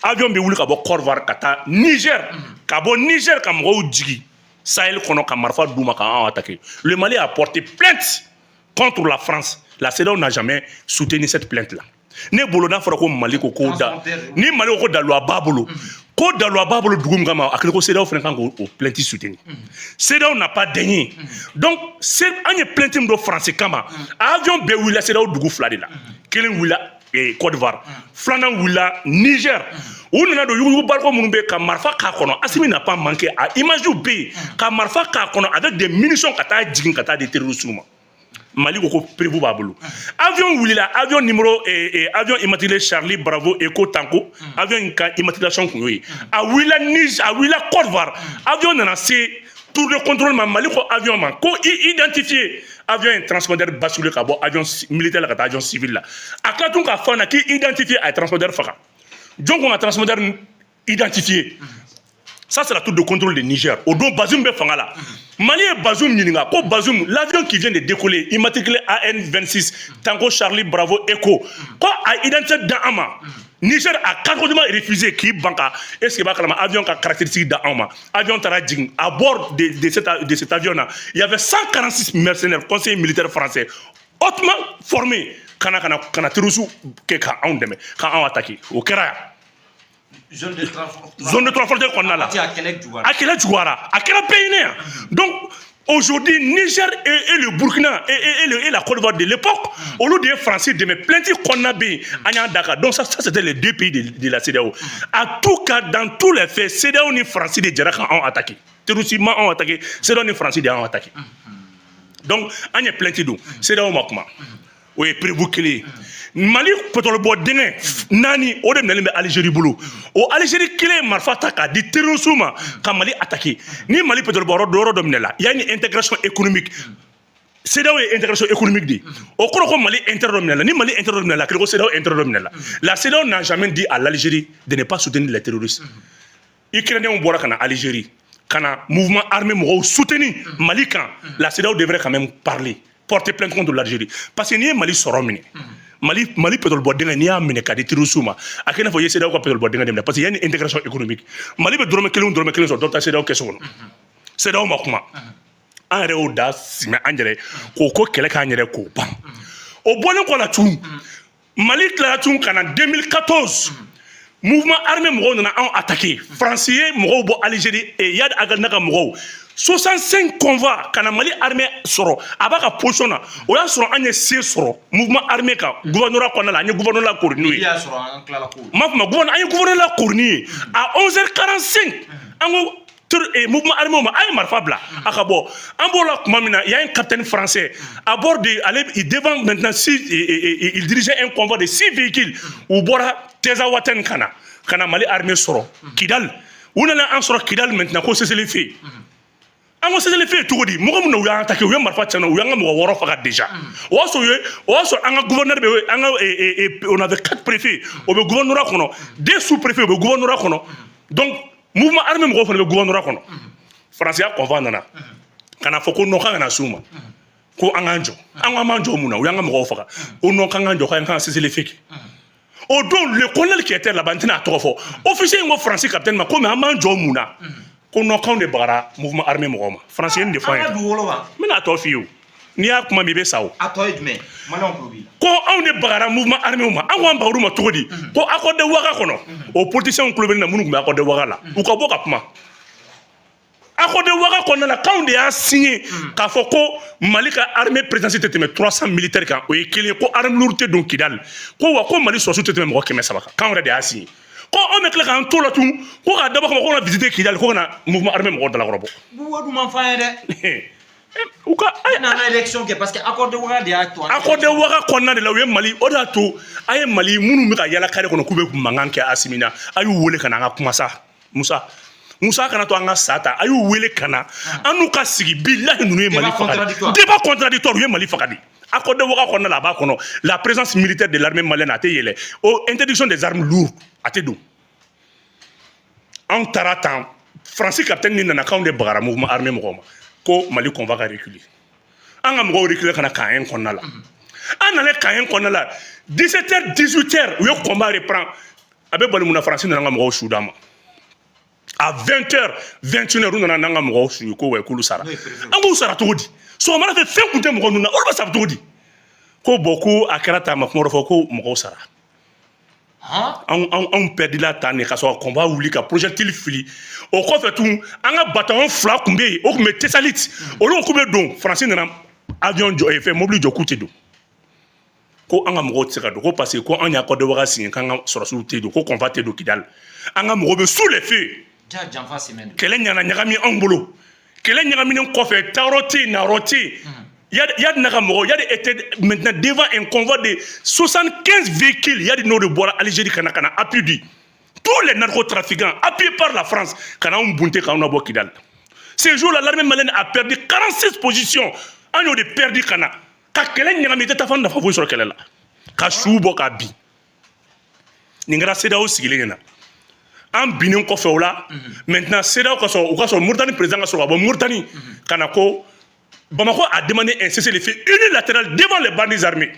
avion bɛ wuli ka bɔ Côte d'Ivoire ka taa Niger, ka bɔ Niger ka mɔgɔw jigin Sahel kɔnɔ ka marifa d'u ma k'anw attaquer. Le Mali a porté plainte contre la France. La CEDEAO n'a jamais soutenu cette plainte là. Ne bolo, n'a fɔra ko Mali ko da ni Mali ko daluwa b'a bolo, ko daluwa b'a bolo dugu min kama, a kɛlen ko CEDEAO fana kan k'o plainte soutenir. CEDEAO n'a pas daigné. Donc an ye plainte min don Faransi kama, avion bɛɛ wulila CEDEAO dugu fila de la. Kelen wulila Côte d'Ivoire, filanan wulila Niger. U nana don yuguyugu bariko minnu bɛ ka marifa k'a kɔnɔ. Assimi n'a pas manqué, a image bɛ yen, ka marifa k'a kɔnɔ avec des munitions ka taa jigin ka taa di terroristes ma. Mali ko ko preuve b'a bolo. Avion wulila, avion numéro avion immatriculé Charlie Bravo Echo Tango, avion in ka immatriculation kun y'o ye. A wulila Niger, a wulila Côte d'Ivoire, avion nana se tour de contrôle ma. Mali ko avion ma ko i identifié. Avion ye transpondeur basculé ka bɔ avion militaire la ka taa avion civil la. A tila tun k'a fɔ a na k'i identifié, a ye transpondeur faga. Jɔn ko ka transpondeur identifié? Ça, c'est la tour de contrôle de Niger. O don, Bazoum bɛ fanga la. Mali ye Bazoum ɲininka ko: Bazoum, l'avion qui vient de décoller, immatriculé AN26 Tango Charlie Bravo Echo, ko a identité da an ma. Niger a catégoriquement refusé k'i ban ka, est ce que b'a kalama, avion ka caractéristique da an ma. Avion taara jigin. À bord de cet avion là, il y avait 146 mercenaires, conseillers militaires français hautement formés, kana kana kana terroristes kɛ ka anw dɛmɛ ka anw attaquer. O kɛra yan. Zone de transport. Zone de trois frontières kɔnɔna la. A kɛlɛ juguyara. A kɛlɛ juguyara, a kɛra bɛɛ ɲinɛ yan. Donc aujourd'hui, Niger et le Burkina et la Côte d'Ivoire de l'époque, olu de ye Faransi dɛmɛ. Plainte kɔnɔna bɛ yen, an y'a da kan. Donc ça, c'était les deux pays de la CEDEAO. En tout cas, dans tous les faits, CEDEAO ni Faransi de jɛra ka anw attaquer. Terrorisme ma anw attaquer, CEDEAO ni Faransi de y'anw attaquer. Donc an ye plainte don, CEDEAO ma kuma. O ye preuve kelen ye. Mali pétrole bɔ dingɛ naani, o de minɛlen bɛ Algérie bolo. O Algérie kelen ye marifa ta k'a di terroristes ma ka Mali attaquer. Ni Mali pétrole bɔ yɔrɔ dɔ minɛ la, il y a une intégration économique. CEDEAO ye intégration économique de ye. O kɔrɔ ko Mali intérêt dɔ minɛ la. Ni Mali intérêt dɔ minɛ la, a kɛra ko CEDEAO intérêt dɔ minɛ la. La CEDEAO n'a jamais dit à l'Algérie de ne pas soutenir les terroristes. Ukrainiens bɔra ka na Algérie ka na mouvement armé mɔgɔw soutenir Mali kan. La CEDEAO devrait quand même parler, porter plainte contre l'Algérie, parce que n'i ye Mali sɔrɔ minɛ, Mali pétrole bɔ dingɛ, n'i y'a minɛ ka di terroristes ma, a kɛ i n'a fɔ i ye CEDEAO ka pétrole bɔ dingɛ de minɛ, parce que il y a une intégration économique. Mali bɛ dɔrɔmɛ kelen o dɔrɔmɛ kelen sɔrɔ, dɔ bɛ taa CEDEAO kɛsu kɔnɔ. CEDEAO ma kuma. An yɛrɛ y'o da simɛ an yɛrɛ k'o ko kɛlɛ k'an yɛrɛ k'o ban. O bɔlen kɔ la tun, Mali tilara tun ka na 2014, mouvement armé mɔgɔw nana anw attaquer. Faransi ye mɔgɔw bɔ Algérie et Iyad Ag Ghali n'a ka mɔgɔw, 65 convois, ka na Mali armée sɔrɔ a b'a ka position na. O y'a sɔrɔ an ye se sɔrɔ mouvement armé kan gouvernorat kɔnɔna la. An ye gouvernorat kori n'u ye. I y'a sɔrɔ an tilala ko. N m'a fɔ ma, gouverneur, an ye gouvernorat kori ni ye à 11h45. An ko mouvement armé ma a ye marifa bila a ka bɔ. An b'o la tuma min na, il y a un capitaine français à bord de ale, il devant maintenant six et il dirigeait un convoi de six véhicules. U bɔra Tinzaouaten ka na Mali armée sɔrɔ Kidal. U nana an sɔrɔ Kidal maintenant ko cessez-le-feu. An ko cessez-le-feu cogo di? Mɔgɔ min na, u y'an attaqué, u ye marifa ci, u y'an ka mɔgɔ wɔɔrɔ faga déjà. O y'a sɔrɔ u ye, o y'a sɔrɔ an ka gouverneur bɛ, an ka on avait quatre préfets, o bɛ gouvernorat kɔnɔ, deux sous-préfets, o bɛ gouvernorat kɔnɔ. Donc mouvement armé mɔgɔw fana bɛ gouvernorat kɔnɔ. Faransi ya convoi nana ka na fɔ ko non, k'an kana s'u ma, ko an k'an jɔ. An ko an b'an jɔ mun na? U y'an ka mɔgɔw faga. Ko non, k'an k'an jɔ, k'an ka cessez-le-feu kɛ. O don, le colonel qui était là-bas, n tɛna a tɔgɔ fɔ, officier in ko Faransi capitaine ma ko mais an b'an jɔ mun na? Ko non, k'anw de bagara mouvement armé mɔgɔw ma. Faransi ye nin de fɔ an An ka ye. dugukolo kan. N bɛna a tɔ f'i ye. O n'i y'a kuma min, i bɛ sa o. A tɔ ye jumɛn? Maliyɛnw tulo b'i la. Ko anw de bagara mouvement armé ma. An ko an bagar'u ma cogo di? Ko accord de Ouaga kɔnɔ, o politiciens tulo bɛ ne na, minnu tun bɛ accord de Ouaga la, u ka bɔ ka kuma. Accord de Ouaga kɔnɔna la, k'anw de y'a signé k'a fɔ ko Mali ka armée présence tɛ tɛmɛ 300 militaires kan. O ye kelen ye. Ko arme lourde tɛ don Kidal. Ko wa ko Mali sɔrɔsiw tɛ tɛmɛ mɔgɔ 300 kan. K'anw yɛrɛ de y'a signé. Ko anw bɛ tila k'an to la tun ko k'a dabɔ kama ko ka visiter Kidal, ko ka na mouvement armé mɔgɔw dalakɔrɔbɔ. Buwa dun ma f'an ye dɛ. U ka An nana élection kɛ parce que accord de Ouaga de y'a to. Accord de Ouaga kɔnɔna de la, u ye Mali. O de y'a to a ye Mali minnu bɛ ka yala carré kɔnɔ k'u bɛ mankan kɛ Asimi na, a y'u wele ka na an ka kuma sa. Musa, Musa, kana to an ka sa ta. A y'u wele ka na an n'u ka sigi. Bilahi, ninnu ye Mali faga de. Débat contradictoire. U ye Mali faga de. Accord de Ouaga kɔnɔna la, a b'a kɔnɔ, la présence militaire de l'armée malienne a tɛ yɛlɛ o interdiction des armes lourdes a tɛ don. Anw taara tan, Faransi capitaine ni nana k'anw de bagara mouvement armé mɔgɔw ma, ko Mali convoi ka reculer. An ka mɔgɔw reculer ka na camp 1 kɔnɔna la. An nana camp 1 kɔnɔna la, 17 heures, 18 heures, u ye combat reprend. A bɛ bali mun na? Faransi nana an ka mɔgɔw su d'an ma à 20 heures, 21 heures. U nana n'an ka mɔgɔw su ye ko wɛ, k'olu sara. An k'u sara cogo di? Sɔgɔmada fɛ, fɛn kun tɛ mɔgɔ ninnu na, olu bɛ sara cogo di? Ko bɔn, ko a kɛra tan, ma kuma dɔ fɔ ko mɔgɔw sara. Anw perdila tan de ka sɔrɔ ka combat wuli ka projectile fili. O kɔfɛ tun, an ka bataillon fila tun bɛ yen, o tun bɛ Tessalit, olu ko k'u bɛ don. Faransi nana avion jɔ, fɛn mobili jɔ k'u tɛ don, ko an ka mɔgɔw tɛ se ka don, ko parce que ko an y'a accord de Ouaga signé k'an ka sɔrɔsiw tɛ don, ko convoi tɛ don Kidal. An ka mɔgɔw bɛ sous les feux. Kɛlɛ ɲana ɲagami anw bolo. Kɛlɛ ɲagaminen kɔfɛ, taayɔrɔ tɛ yen, nayɔrɔ tɛ yen. Iyad n'a ka mɔgɔw, Iyad était maintenant devant un convoi de 75 véhicules. Iyad n'o de bɔra Algérie ka na appui di tous les narcotrafiquants appuyés par la France ka na anw bunte, k'anw nabɔ Kidal. Ce jour-là, l'armée malienne a perdu 46 positions. An y'o de perdu ka na ka kɛlɛ ɲagami. I tɛ taa fɔ nafa foyi sɔrɔ kɛlɛ la, ka suw bɔ ka bin. Nin kɛra CEDEAO sigilen ɲɛna. An binnen kɔfɛ o la, maintenant CEDEAO ka sɔrɔ, u ka sɔrɔ Mauritanie président ka sɔrɔ ka bɔ Mauritanie ka na ko Bamako a demandé un cessez-le-feu unilatéral devant les bandits armés.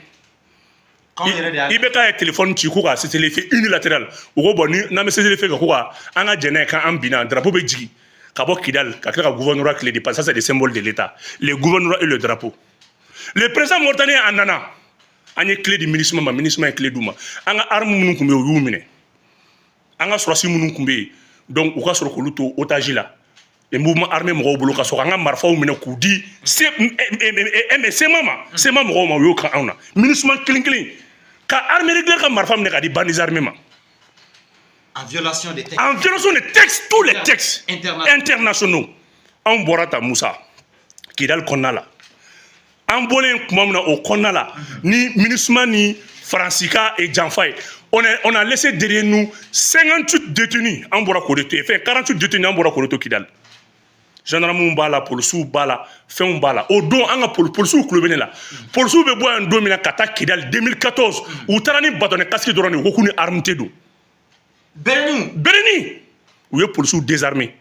I bɛ k'a ye téléphone ci ko ka cessez-le-feu unilatéral. U ko bon, ni n'an bɛ cessez-le-feu kɛ, ko ka an ka jɛn n'a ye k'an binna, drapeau bɛ jigin ka bɔ Kidal ka tila ka gouvernorat clé di, parce que ça, c'est des symboles de l'État, les gouvernorats et le drapeau. Le président mauritanien a nana, an ye clé di MINUSMA ma, MINUSMA ye clé d'u ma. An ka arme minnu tun bɛ yen, u y'u minɛ. An ka sɔrɔdasi minnu tun bɛ yen, donc u ka sɔrɔ k'olu to otage la les mouvements armés mɔgɔw bolo, ka sɔrɔ k'an ka marifaw minɛ k'u di CMA ma, CMA mɔgɔw ma. U y'o kan anw na. MINUSMA kelen kelen ka armée régulière ka marifa minɛ k'a di bandits armés ma. En violation des textes. En violation des textes, tous les textes internationaux. Anw bɔra ta Musa Kidal kɔnɔna la. An bɔlen tuma min na o kɔnɔna la, ni MINUSMA ni Faransi ka janfa ye, on a laissé derrière nous 58 détenus. An bɔra k'o de to yen, fɛn 48 détenus, an bɔra k'o de to Kidal. Gendarmew b'a la, polisiw b'a la, fɛnw b'a la. O don, an ka polisiw kulo bɛ ne la. Polisiw bɛ bɔ yan don min na ka taa Kidal 2014, u taara ni bâtonnet casque dɔrɔn de ye. U ko k'u ni arme tɛ don. Bɛrɛniw. Bɛrɛni, u ye polisiw désarmé.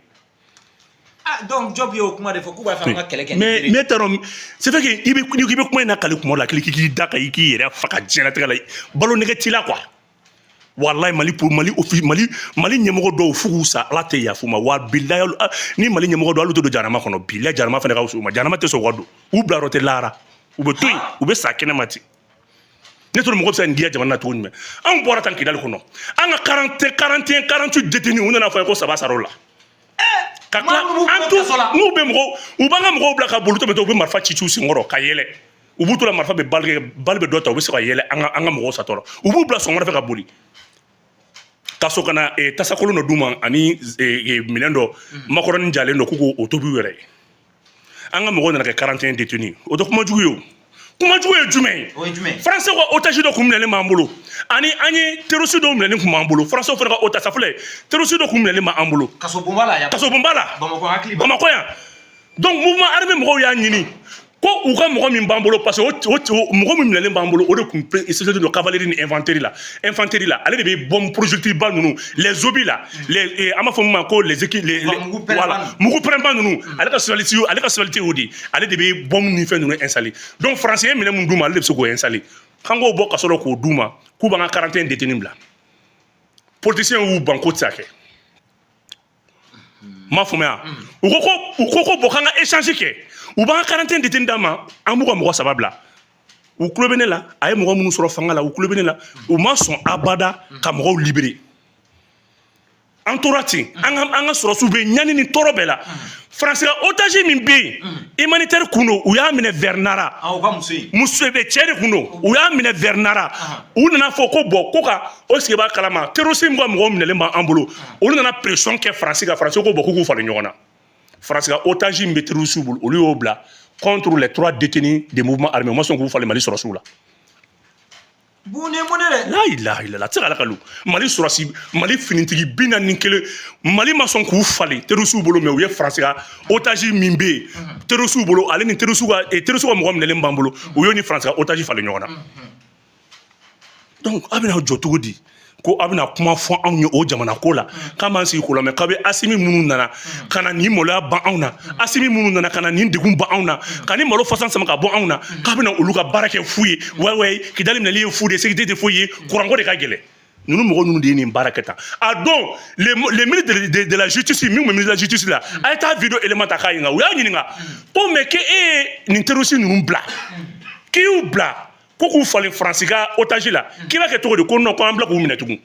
Ah, donc Diop y'o kuma de fɔ k'u b'a fɛ an ka kɛlɛ kɛ. Mais t'a dɔn, c'est vrai que i bɛ n'i ko k'i bɛ kuma in lakali kuma dɔ la, k'i k'i da ka i k'i yɛrɛ faga diɲɛlatigɛ la, balo nɛgɛ t'i la quoi. Walayi, Mali pour Mali ofi Mali Mali ɲɛmɔgɔ dɔw, f'u k'u sa, Ala tɛ yafa u ma. Wa bilayi, ni Mali ɲɛmɔgɔ dɔw hali u tɛ don jahanama kɔnɔ, bilayi, jahanama fana ka fisa u ma. Jahanama tɛ sɔn u ka don, u bila yɔrɔ tɛ lahara, u bɛ to yen, u bɛ sa kɛnɛma ten. Ne tora, mɔgɔ bɛ se ka nin diya jamana na cogo jumɛn? Anw bɔra tan Kidali kɔnɔ, an ka 40, 41, 48 détenus, u nana fɔ ye ko saba sara o la. Ka tila an to n'u bɛ mɔgɔw, u b'an ka mɔgɔw bila ka boli tɔ, u bɛ marifa ci ci u senkɔrɔ ka yɛlɛ. U b'u to la, marifa bɛ bali kɛ, bali bɛ dɔ ta, u bɛ se ka yɛlɛ an ka mɔgɔw satɔ la. U b'u bila sɔgɔmada fɛ ka boli ka so ka na tasakolon dɔ d'u ma ani minɛn dɔ, makɔrɔni jalen dɔ, k'u k'o tobi u yɛrɛ ye. An ka mɔgɔw nana kɛ 41 détenus. O tɛ kuma jugu ye. O kuma jugu ye jumɛn ye? O ye jumɛn ye? Français ka otage dɔ kun minɛlen b'an bolo, ani an ye terroriste dɔw minɛlen kun b'an bolo. Français fana ka otage safulɛ, terroriste dɔ kun minɛlen b'an bolo. Kasobonba la yan. Kasobonba la. Bamakɔ hakili b'a. Bamakɔ yan. Donc mouvement armé mɔgɔw y'a ɲini ko u ka mɔgɔ min b'an bolo, parce que o mɔgɔ min minɛlen b'an bolo, o de kun spécialisé don cavalerie ni infanterie la. Ale de bɛ bombe projectile ba ninnu, les obus la, les an b'a fɔ min ma ko les équipes les mugu pɛrɛnba. Voilà, mugu pɛrɛnba ninnu, ale ka spécialité y'o de ye. Ale de bɛ bombe ni fɛn ninnu installer. Donc français ye minɛn mun d'u ma, ale de bɛ se k'o installer. K'an k'o bɔ ka sɔrɔ k'o d'u ma, k'u b'an ka 41 détenus bila. Politiciens y'u ban k'o tɛ se ka kɛ. M'a faamuya. U ko bon, k'an ka échange kɛ, u b'an ka 41 détenus d'an ma, an b'u ka mɔgɔ saba bila. U tulo bɛ ne la. A ye mɔgɔ minnu sɔrɔ fanga la, u tulo bɛ ne la. U ma sɔn abada ka mɔgɔw libérer. An tora ten, an ka sɔrɔdasiw bɛ ɲani ni tɔɔrɔ bɛɛ la. Faransi ka otage min bɛ yen, humanitaire kun don, u y'a minɛ vers Nara. Ah, o ka muso in. Muso bɛ, cɛ de kun don, u y'a minɛ vers Nara. U nana fɔ ko bon, ko ka o sigi b'a kalama, terroriste min ka mɔgɔw minɛlen b'an bolo. Olu nana pression kɛ Faransi kan. Faransi ko bon, k'u k'u falen ɲɔgɔn na. Faransi ka otage min bɛ terroriste bolo, olu y'o bila contre les trois détenus des mouvements armés. U ma sɔn k'u falen Mali sɔrɔdasiw la. Bunɛ mun dɛ. La ilaha illallah, a tɛ se ka ala ka Mali sɔrɔdasi, Mali finitigi 41, Mali ma sɔn k'u falen terroriste bolo, mais u ye Faransi ka otage min bɛ yen terroriste bolo, ale ni terroriste ka mɔgɔ minɛlen b'an bolo, u y'o ni Faransi ka otage falen ɲɔgɔn na. Donc a bɛna jɔ cogo di ko a bɛna kuma fɔ anw ye o jamana ko la, k'an b'an sigi k'o lamɛn? K'a bɛ Asimi minnu nana ka na nin maloya ban anw na, Asimi minnu nana ka na nin degun ban anw na, ka nin malo fasan sama ka bɔ anw na, k'a bɛna olu ka baara kɛ fu ye. Wayi wayi, Kidali minɛli ye fu de ye, sécurité tɛ foyi ye, kuranko de ka gɛlɛn. Ninnu mɔgɔ ninnu de ye nin baara kɛ tan. A don, le ministre de la justice, min bɛ ministre de la justice la, a ye taa vidéo élément ta k'a ɲininka. U y'a ɲininka ko mais k'e ye nin terroriste ninnu bila, k'i y'u bila ko k'u falen Faransi ka otage la, k'i b'a kɛ cogo di? Ko non, ko an bila k'u minɛ tugun.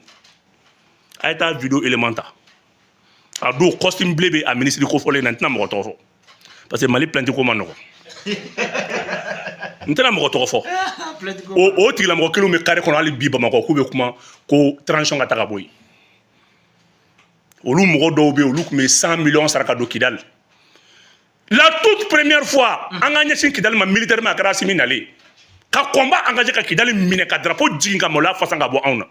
A ye taa vidéo élément ta. A don, costume bleu bɛ a ministre kofɔlen na. N tɛna mɔgɔ tɔgɔ fɔ parce que Mali plainte ko ma nɔgɔn. N tɛna mɔgɔ tɔgɔ fɔ. O tigilamɔgɔ kelenw bɛ carré kɔnɔ hali bi Bamakɔ, k'u bɛ kuma ko transition ka ta ka bɔ yen. Olu mɔgɔ dɔw bɛ yen, olu tun bɛ 100 millions sara ka don Kidali. La toute première fois an ka ɲɛsin Kidali ma militairement, a kɛra Asimi nalen ka combat engagé ka Kidali minɛ, ka drapeau jigin, ka maloya fasan ka bɔ anw na.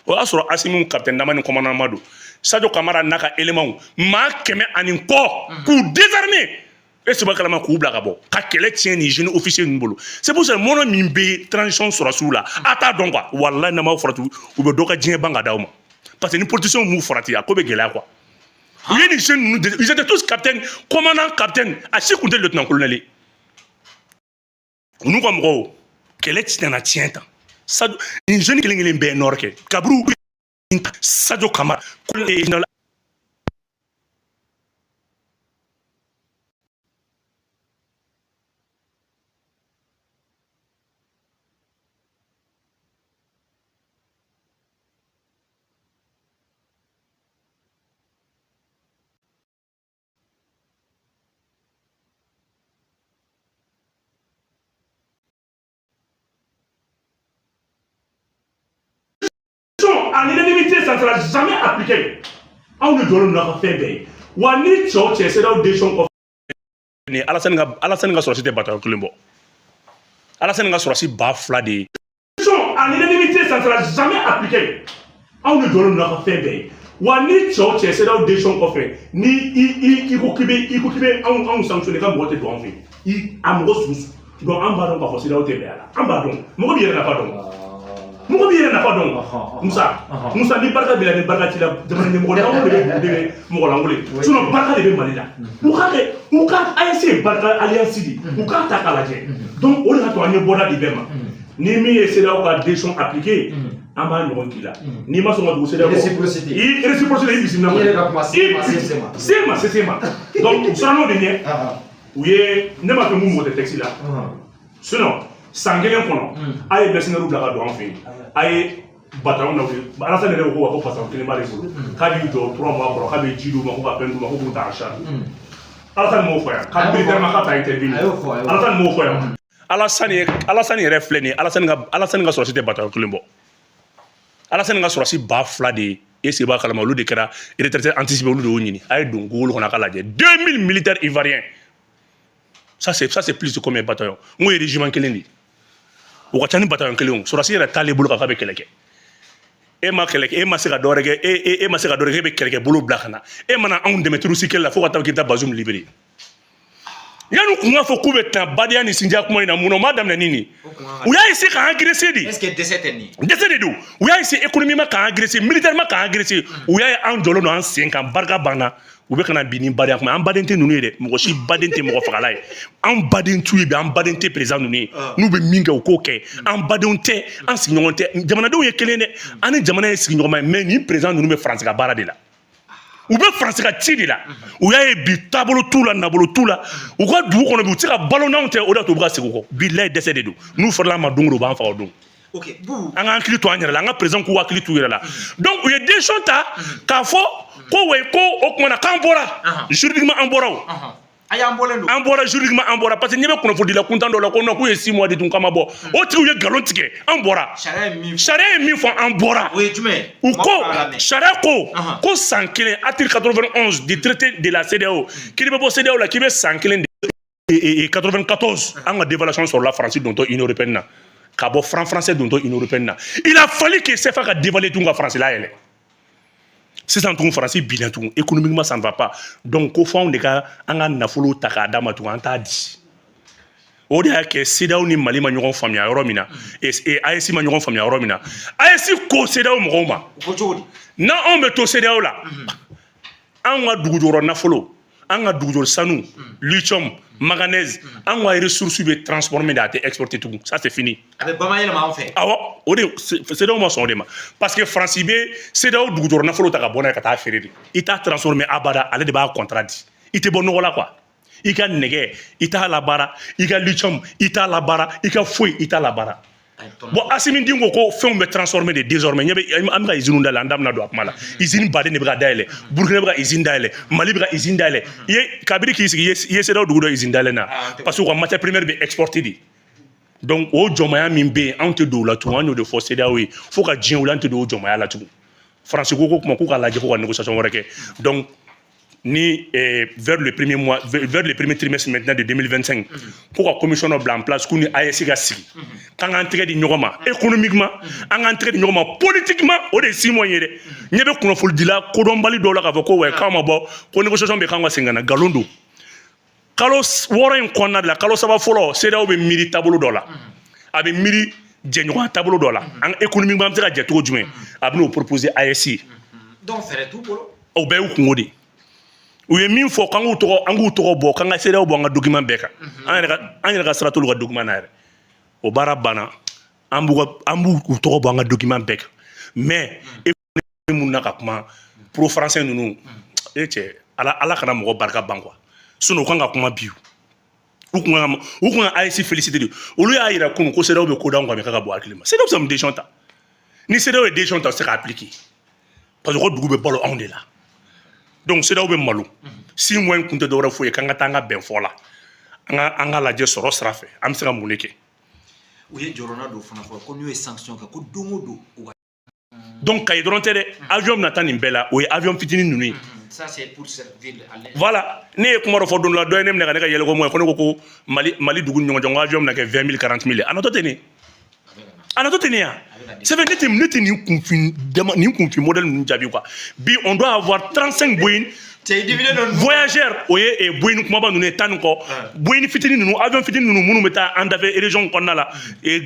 O y'a sɔrɔ Asimi capitaine dama ni commandant ma don, Sadio Kamara n'a ka éléments maa 100 ani kɔ, k'u désarmer e sɛbɛn kalama, k'u bila ka bɔ ka kɛlɛ tiɲɛ ni jeune officier ninnu bolo. C'est pour ça mɔnɔ min bɛ transition sɔrɔsiw la, a t'a dɔn quoi. Walahi, n'an m'aw farati, u bɛ dɔ ka diɲɛ ban ka d'aw ma, parce que ni politiciens m'u farati, a ko bɛ gɛlɛya quoi. U ye nin jeunes ninnu, ils étaient tous capitaine, commandant, capitaine, a si kun tɛ lieutenant colonel ye. U n'u ka mɔgɔw, kɛlɛ nana tiɲɛ tan. Sadio nin jeune kelen kelen bɛɛ ye nord kɛ kaburu. Sadio Kamara général en unanimité, ça ne sera jamais appliqué. Anw de jɔlen don n'a ka fɛn bɛɛ ye wa. Ni cɛ o cɛ CEDEAO décision kɔfɛ ni Alasani ka sɔrɔsi tɛ bataillon kelen bɔ, Alasani ka sɔrɔsi 2000 de ye. En unanimité, ça ne sera jamais appliqué. Anw de jɔlen don n'a ka fɛn bɛɛ ye wa. Ni cɛ o cɛ CEDEAO décision kɔfɛ, ni i ko k'i bɛ anw sanctionner, ka mɔgɔ tɛ don anw fɛ i a mɔgɔ sugu. Donc an b'a dɔn k'a fɔ CEDEAO tɛ bɛn a la. An b'a dɔn, mɔgɔ b'i yɛrɛ nafa dɔn, mɔgɔ b'i yɛrɛ nafa dɔn. Musa, ni barika b'i la, ni barika t'i la, jamana ɲɛmɔgɔ lankolon de bɛ dugu de mɔgɔ lankolon ye. Sinon barika de bɛ Mali la. U k'a kɛ, u ka AES ye barika alliance de, u k'a ta k'a lajɛ. Donc o de y'a to an ye bɔda di bɛɛ ma. Ni min ye CEDEAO ka décision appliquée, an b'a ɲɔgɔn k'i la. N'i ma sɔn ka tugu CEDEAO kɔ, réciprocité, i réciprocité, i bisimila. I yɛrɛ ka kuma se ma, se ma. Se ma, se ma. Donc u siran n'o de ɲɛ. U ye ne ma fɛ mun mɔgɔ tɛ texte la. Sinon san kelen kɔnɔ, a ye mercenaires bila ka don an fɛ yen, a ye bataillon na wuli. Alassane yɛrɛ ko ko bataillon kelen b'ale bolo, k'a b'i jɔ 3 mois kɔrɔ, k'a bɛ ji d'u ma, ko ka fɛn d'u ma, ko k'u ta en charge. Alassane m'o fɔ yan k'a militairement k'a ta intervenir. A y'o fɔ, a y'o fɔ. Alassane m'o fɔ yan. Alassane yɛrɛ filɛ nin ye, Alassane ka sɔrɔsi tɛ bataillon kelen bɔ. Alassane ka sɔrɔsi 2000 de ye, e sigi b'a kalama, olu de kɛra retraité anticipé, olu de y'o ɲini. A ye don Google kɔnɔ a ka lajɛ, 2000 militaires ivoiriens, ça c'est plus de combien bataillon? N ko ye régiment kelen de ye, o ka ca ni bataillon kelen o. Sɔrɔsi yɛrɛ t'ale bolo k'a bɛ kɛlɛ kɛ. E ma kɛlɛ kɛ, e ma se ka dɔ wɛrɛ kɛ, e ma se ka dɔ wɛrɛ kɛ, e bɛ kɛlɛkɛ bolo bila ka na. E mana anw dɛmɛ terroriste kɛlɛ la fo ka taa k'i bɛ taa Bazoum libérer. Yanni kun k'a fɔ k'u bɛ tan badenya ni sinjiya kuma in na, mun na u m'a daminɛ ni nin? U y'a essayer k'an agresser de. Est ce que dɛsɛ tɛ nin ye? Dɛsɛ de don. U y'a essayer économiquement k'an agresser, militairement k'an agresser. U y'a ye an jɔlen don an sen kan, barika banna. U bɛ ka na bin ni badenya kuma. An baden tɛ ninnu ye dɛ, mɔgɔ si baden tɛ mɔgɔ fagala ye. An baden t'u ye bi, an baden tɛ président ninnu ye. N'u bɛ min kɛ, u k'o kɛ. An badenw tɛ, an sigiɲɔgɔn tɛ. Jamanadenw ye kelen dɛ, an ni jamana ye sigiɲɔgɔnma ye. Mais nin président ninnu bɛ Faransi ka baara de la, u bɛ Faransi ka ci de la. U y'a ye bi, taabolo t'u la, nabolo t'u la, u ka dugu kɔnɔ bi, u tɛ se ka balo n'anw tɛ. O de y'a to u bɛ ka segin u kɔ. Bilayi, dɛsɛ de don. N'u farala an ma don o don, u b'an faga o don. Ok Bubu. An ka hakili to an yɛrɛ la, an ka président k'u hakili t'u yɛrɛ la. Donc u ye décision ta k'a fɔ ko wayi, ko o tuma na k'an bɔra juridiquement, an bɔra o. A y'an bɔlen don. An bɔra juridiquement, an bɔra, parce que ɲɛ bɛ kunnafonidila kuntan dɔw la ko non, k'u ye 6 mois de dun k'a ma bɔ. O tigiw ye nkalon tigɛ. An bɔra. Sariya ye min fɔ? Sariya ye min fɔ, an bɔra. O ye jumɛn ye? U ko Maaw k'a lamɛn. Sariya ko ko san kelen, article 91 du traité de la CEDEAO, k'i bɛ bɔ CEDEAO la, k'i bɛ san kelen de. Et 94, an ka dévaluation sɔrɔla Faransi dontɔ Union européenne na, ka bɔ franc français dontɔ Union européenne na. Il a fallu que CFA ka dévaluer tun ka Faransi layɛlɛ. Sisan tugun Faransi binna tugun, économiquement ça ne va pas. Donc ko fɔ anw de ka an ka nafolo ta k'a d'a ma tugun, an t'a di. O de y'a kɛ CEDEAO ni Mali ma ɲɔgɔn faamuya yɔrɔ min na, et AES ma ɲɔgɔn faamuya yɔrɔ min na, AES ko CEDEAO mɔgɔw ma: U ko cogo di? N'anw bɛ to CEDEAO la, anw ka dugujukɔrɔ nafolo, an ka dugujukɔrɔ sanu, lithium, manganèse, an ka ressources bɛ transformer de, a tɛ exporter tugun, ça c'est fini. A bɛ bamayɛlɛma an fɛ. Awɔ, o de CEDEAO ma sɔn o de ma, parce que Faransi bɛ CEDEAO dugujukɔrɔ nafolo ta ka bɔ n'a ye ka taa feere de. I t'a transformer abada, ale de b'a contrat di. I tɛ bɔ nɔgɔ la quoi. I ka nɛgɛ, i t'a labaara, i ka lithium, i t'a labaara, i ka foyi, i t'a labaara. Bon, Asimi Dinko ko fɛnw bɛ transformer de désormais. Ɲɛ bɛ an bɛ ka usine dayɛlɛ, an da bɛna don a kuma la. Usine baden de bɛ ka dayɛlɛ. Burukina bɛ ka usine dayɛlɛ, Mali bɛ ka usine dayɛlɛ. I ye kabiri k'i sigi, i ye CEDEAO dugu dɔ usine dayɛlɛ na, parce que u ka matière première bɛ exporter de. Donc o jɔnmaya min bɛ yen, anw tɛ don o la tugun. An y'o de fɔ CEDEAO ye fo ka diɲɛ wuli, an tɛ don o jɔnmaya la tugun. Faransi ko kuma k'u k'a lajɛ, ko ka négociation wɛrɛ kɛ. Donc Ni vers le premier mois, vers le premier trimestre maintenant de 2025, ko ka commission dɔ bila en place, k'u ni AES ka sigi, k'an k'an tɛgɛ di ɲɔgɔn ma économiquement, an k'an tɛgɛ di ɲɔgɔn ma politiquement. O de ye 6 mois ye dɛ. Ɲɛ bɛ kunnafonidila kodɔnbali dɔw la k'a fɔ ko ouais, k'aw ma bɔ ko négociation bɛ, k'an ka segin ka na. Nkalon don. Kalo 6 in kɔnɔna de la, kalo 3 fɔlɔ, CEDEAO bɛ miiri taabolo dɔ la, a bɛ miiri jɛɲɔgɔnya taabolo dɔ la, an économiquement an bɛ se ka jɛ cogo jumɛn, a bɛ n'o proposer AES ye. Donc fɛɛrɛ t'u bolo. O bɛɛ y'u kungo de ye. U ye min fɔ k'an k'u tɔgɔ bɔ, k'an ka CEDEAO bɔ an ka document bɛɛ kan. An yɛrɛ ka sira t'olu ka document na yɛrɛ. O baara banna. An b'u tɔgɔ bɔ an ka document bɛɛ kan. Mais e mun na ka kuma pro français ninnu, e cɛ, ala kana mɔgɔ barika ban quoi. Sinon u kan ka kuma bi, u kun ka AES féliciter de. Olu y'a yira kunun ko CEDEAO bɛ ko d'anw kan, mais k'a ka bɔ hakili ma. CEDEAO bɛ se ka mun décision ta? Ni CEDEAO ye décision ta, o tɛ se ka appliquer, parce que ko dugu bɛ balo anw de la. Donc CEDEAO bɛ malo. 6 mois in kun tɛ dɔwɛrɛ foyi ye k'an ka taa an ka bɛn fɔ la, an ka lajɛ sɔrɔ sira fɛ, an bɛ se ka mun de kɛ. U ye jɔrɔna dɔ fana fɔ ko n'u ye sanction kɛ, ko don o don u ka Donc Kayi dɔrɔn tɛ dɛ, avion bɛna taa nin bɛɛ la. O ye avion fitinin ninnu ye. Ça, c'est pour servir à l'aide. Voilà, ne ye kuma dɔ fɔ don dɔ la, dɔ ye ne minɛ ka ne ka yɛlɛko mɔ ye, ko ne ko ko Mali dugu ni ɲɔgɔn cɛ, ko avion bɛna kɛ 20 000, 40 000 ye. A natɔ tɛ nin, a natɔ tɛ nin yan. C'est vrai, ne tɛ nin kunfin dama, nin kunfin modèle ninnu jaabi quoi. Bi, on doit avoir 35 Boeing Cɛ, i diminen don. Voyageurs. O ye Boeing kumaba ninnu ye tan ni kɔ. Boeing fitinin ninnu, avion fitinin ninnu minnu bɛ taa an dafɛ région kɔnɔna la,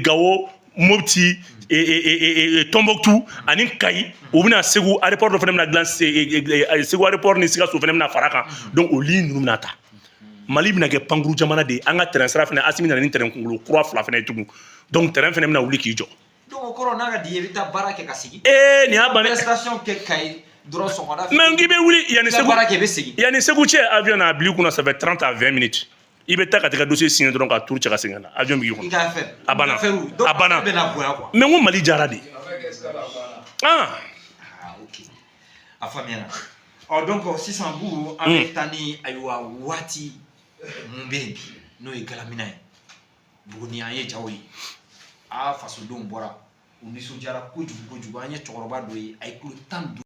Gawo, Mopti, Tombouctou ani Kayi, u bɛna Segu aéroport dɔ fana bɛna dilan, Segu aéroport ni Sikaso fana bɛna fara kan. Donc o ligne ninnu bɛna ta. Mali bɛna kɛ pankuru jamana de ye. An ka terrain sira fana, Asimi nana ni terrain kunkolo kura fila fana ye tugun. Donc terrain fana bɛna wuli k'i jɔ. Donc o kɔrɔ, n'a ka di i ye, i bɛ taa baara kɛ ka segin. Ee, nin y'a bannen. Prestation kɛ Kayi dɔrɔn sɔgɔmada fɛ. Mais n k'i bɛ wuli yanni I bɛ Segu baara kɛ, i bɛ segin. Yanni Segu cɛ, avion na, a bil'i kunna, ça fait 30 à 20 minutes. I bɛ taa ka t'i ka dossier signer dɔrɔn, ka tour cɛ ka segin ka na, avion b'i I kɔnɔ. ka affaire. A banna. Affaire, donc A banna. affaire bɛna bonya quoi. Mais n ko Mali diyara de, ah. Ah, ok, a faamuyara. Ɔ, donc sisan Bubu, an bɛ taa ni ayiwa waati mun bɛ yen bi, n'o ye Galamina ye. Buguni, an ye jaw ye, a fasodenw bɔra, u nisɔndiyara kojugu kojugu. An ye cɛkɔrɔba dɔ ye, a ye kulo 15.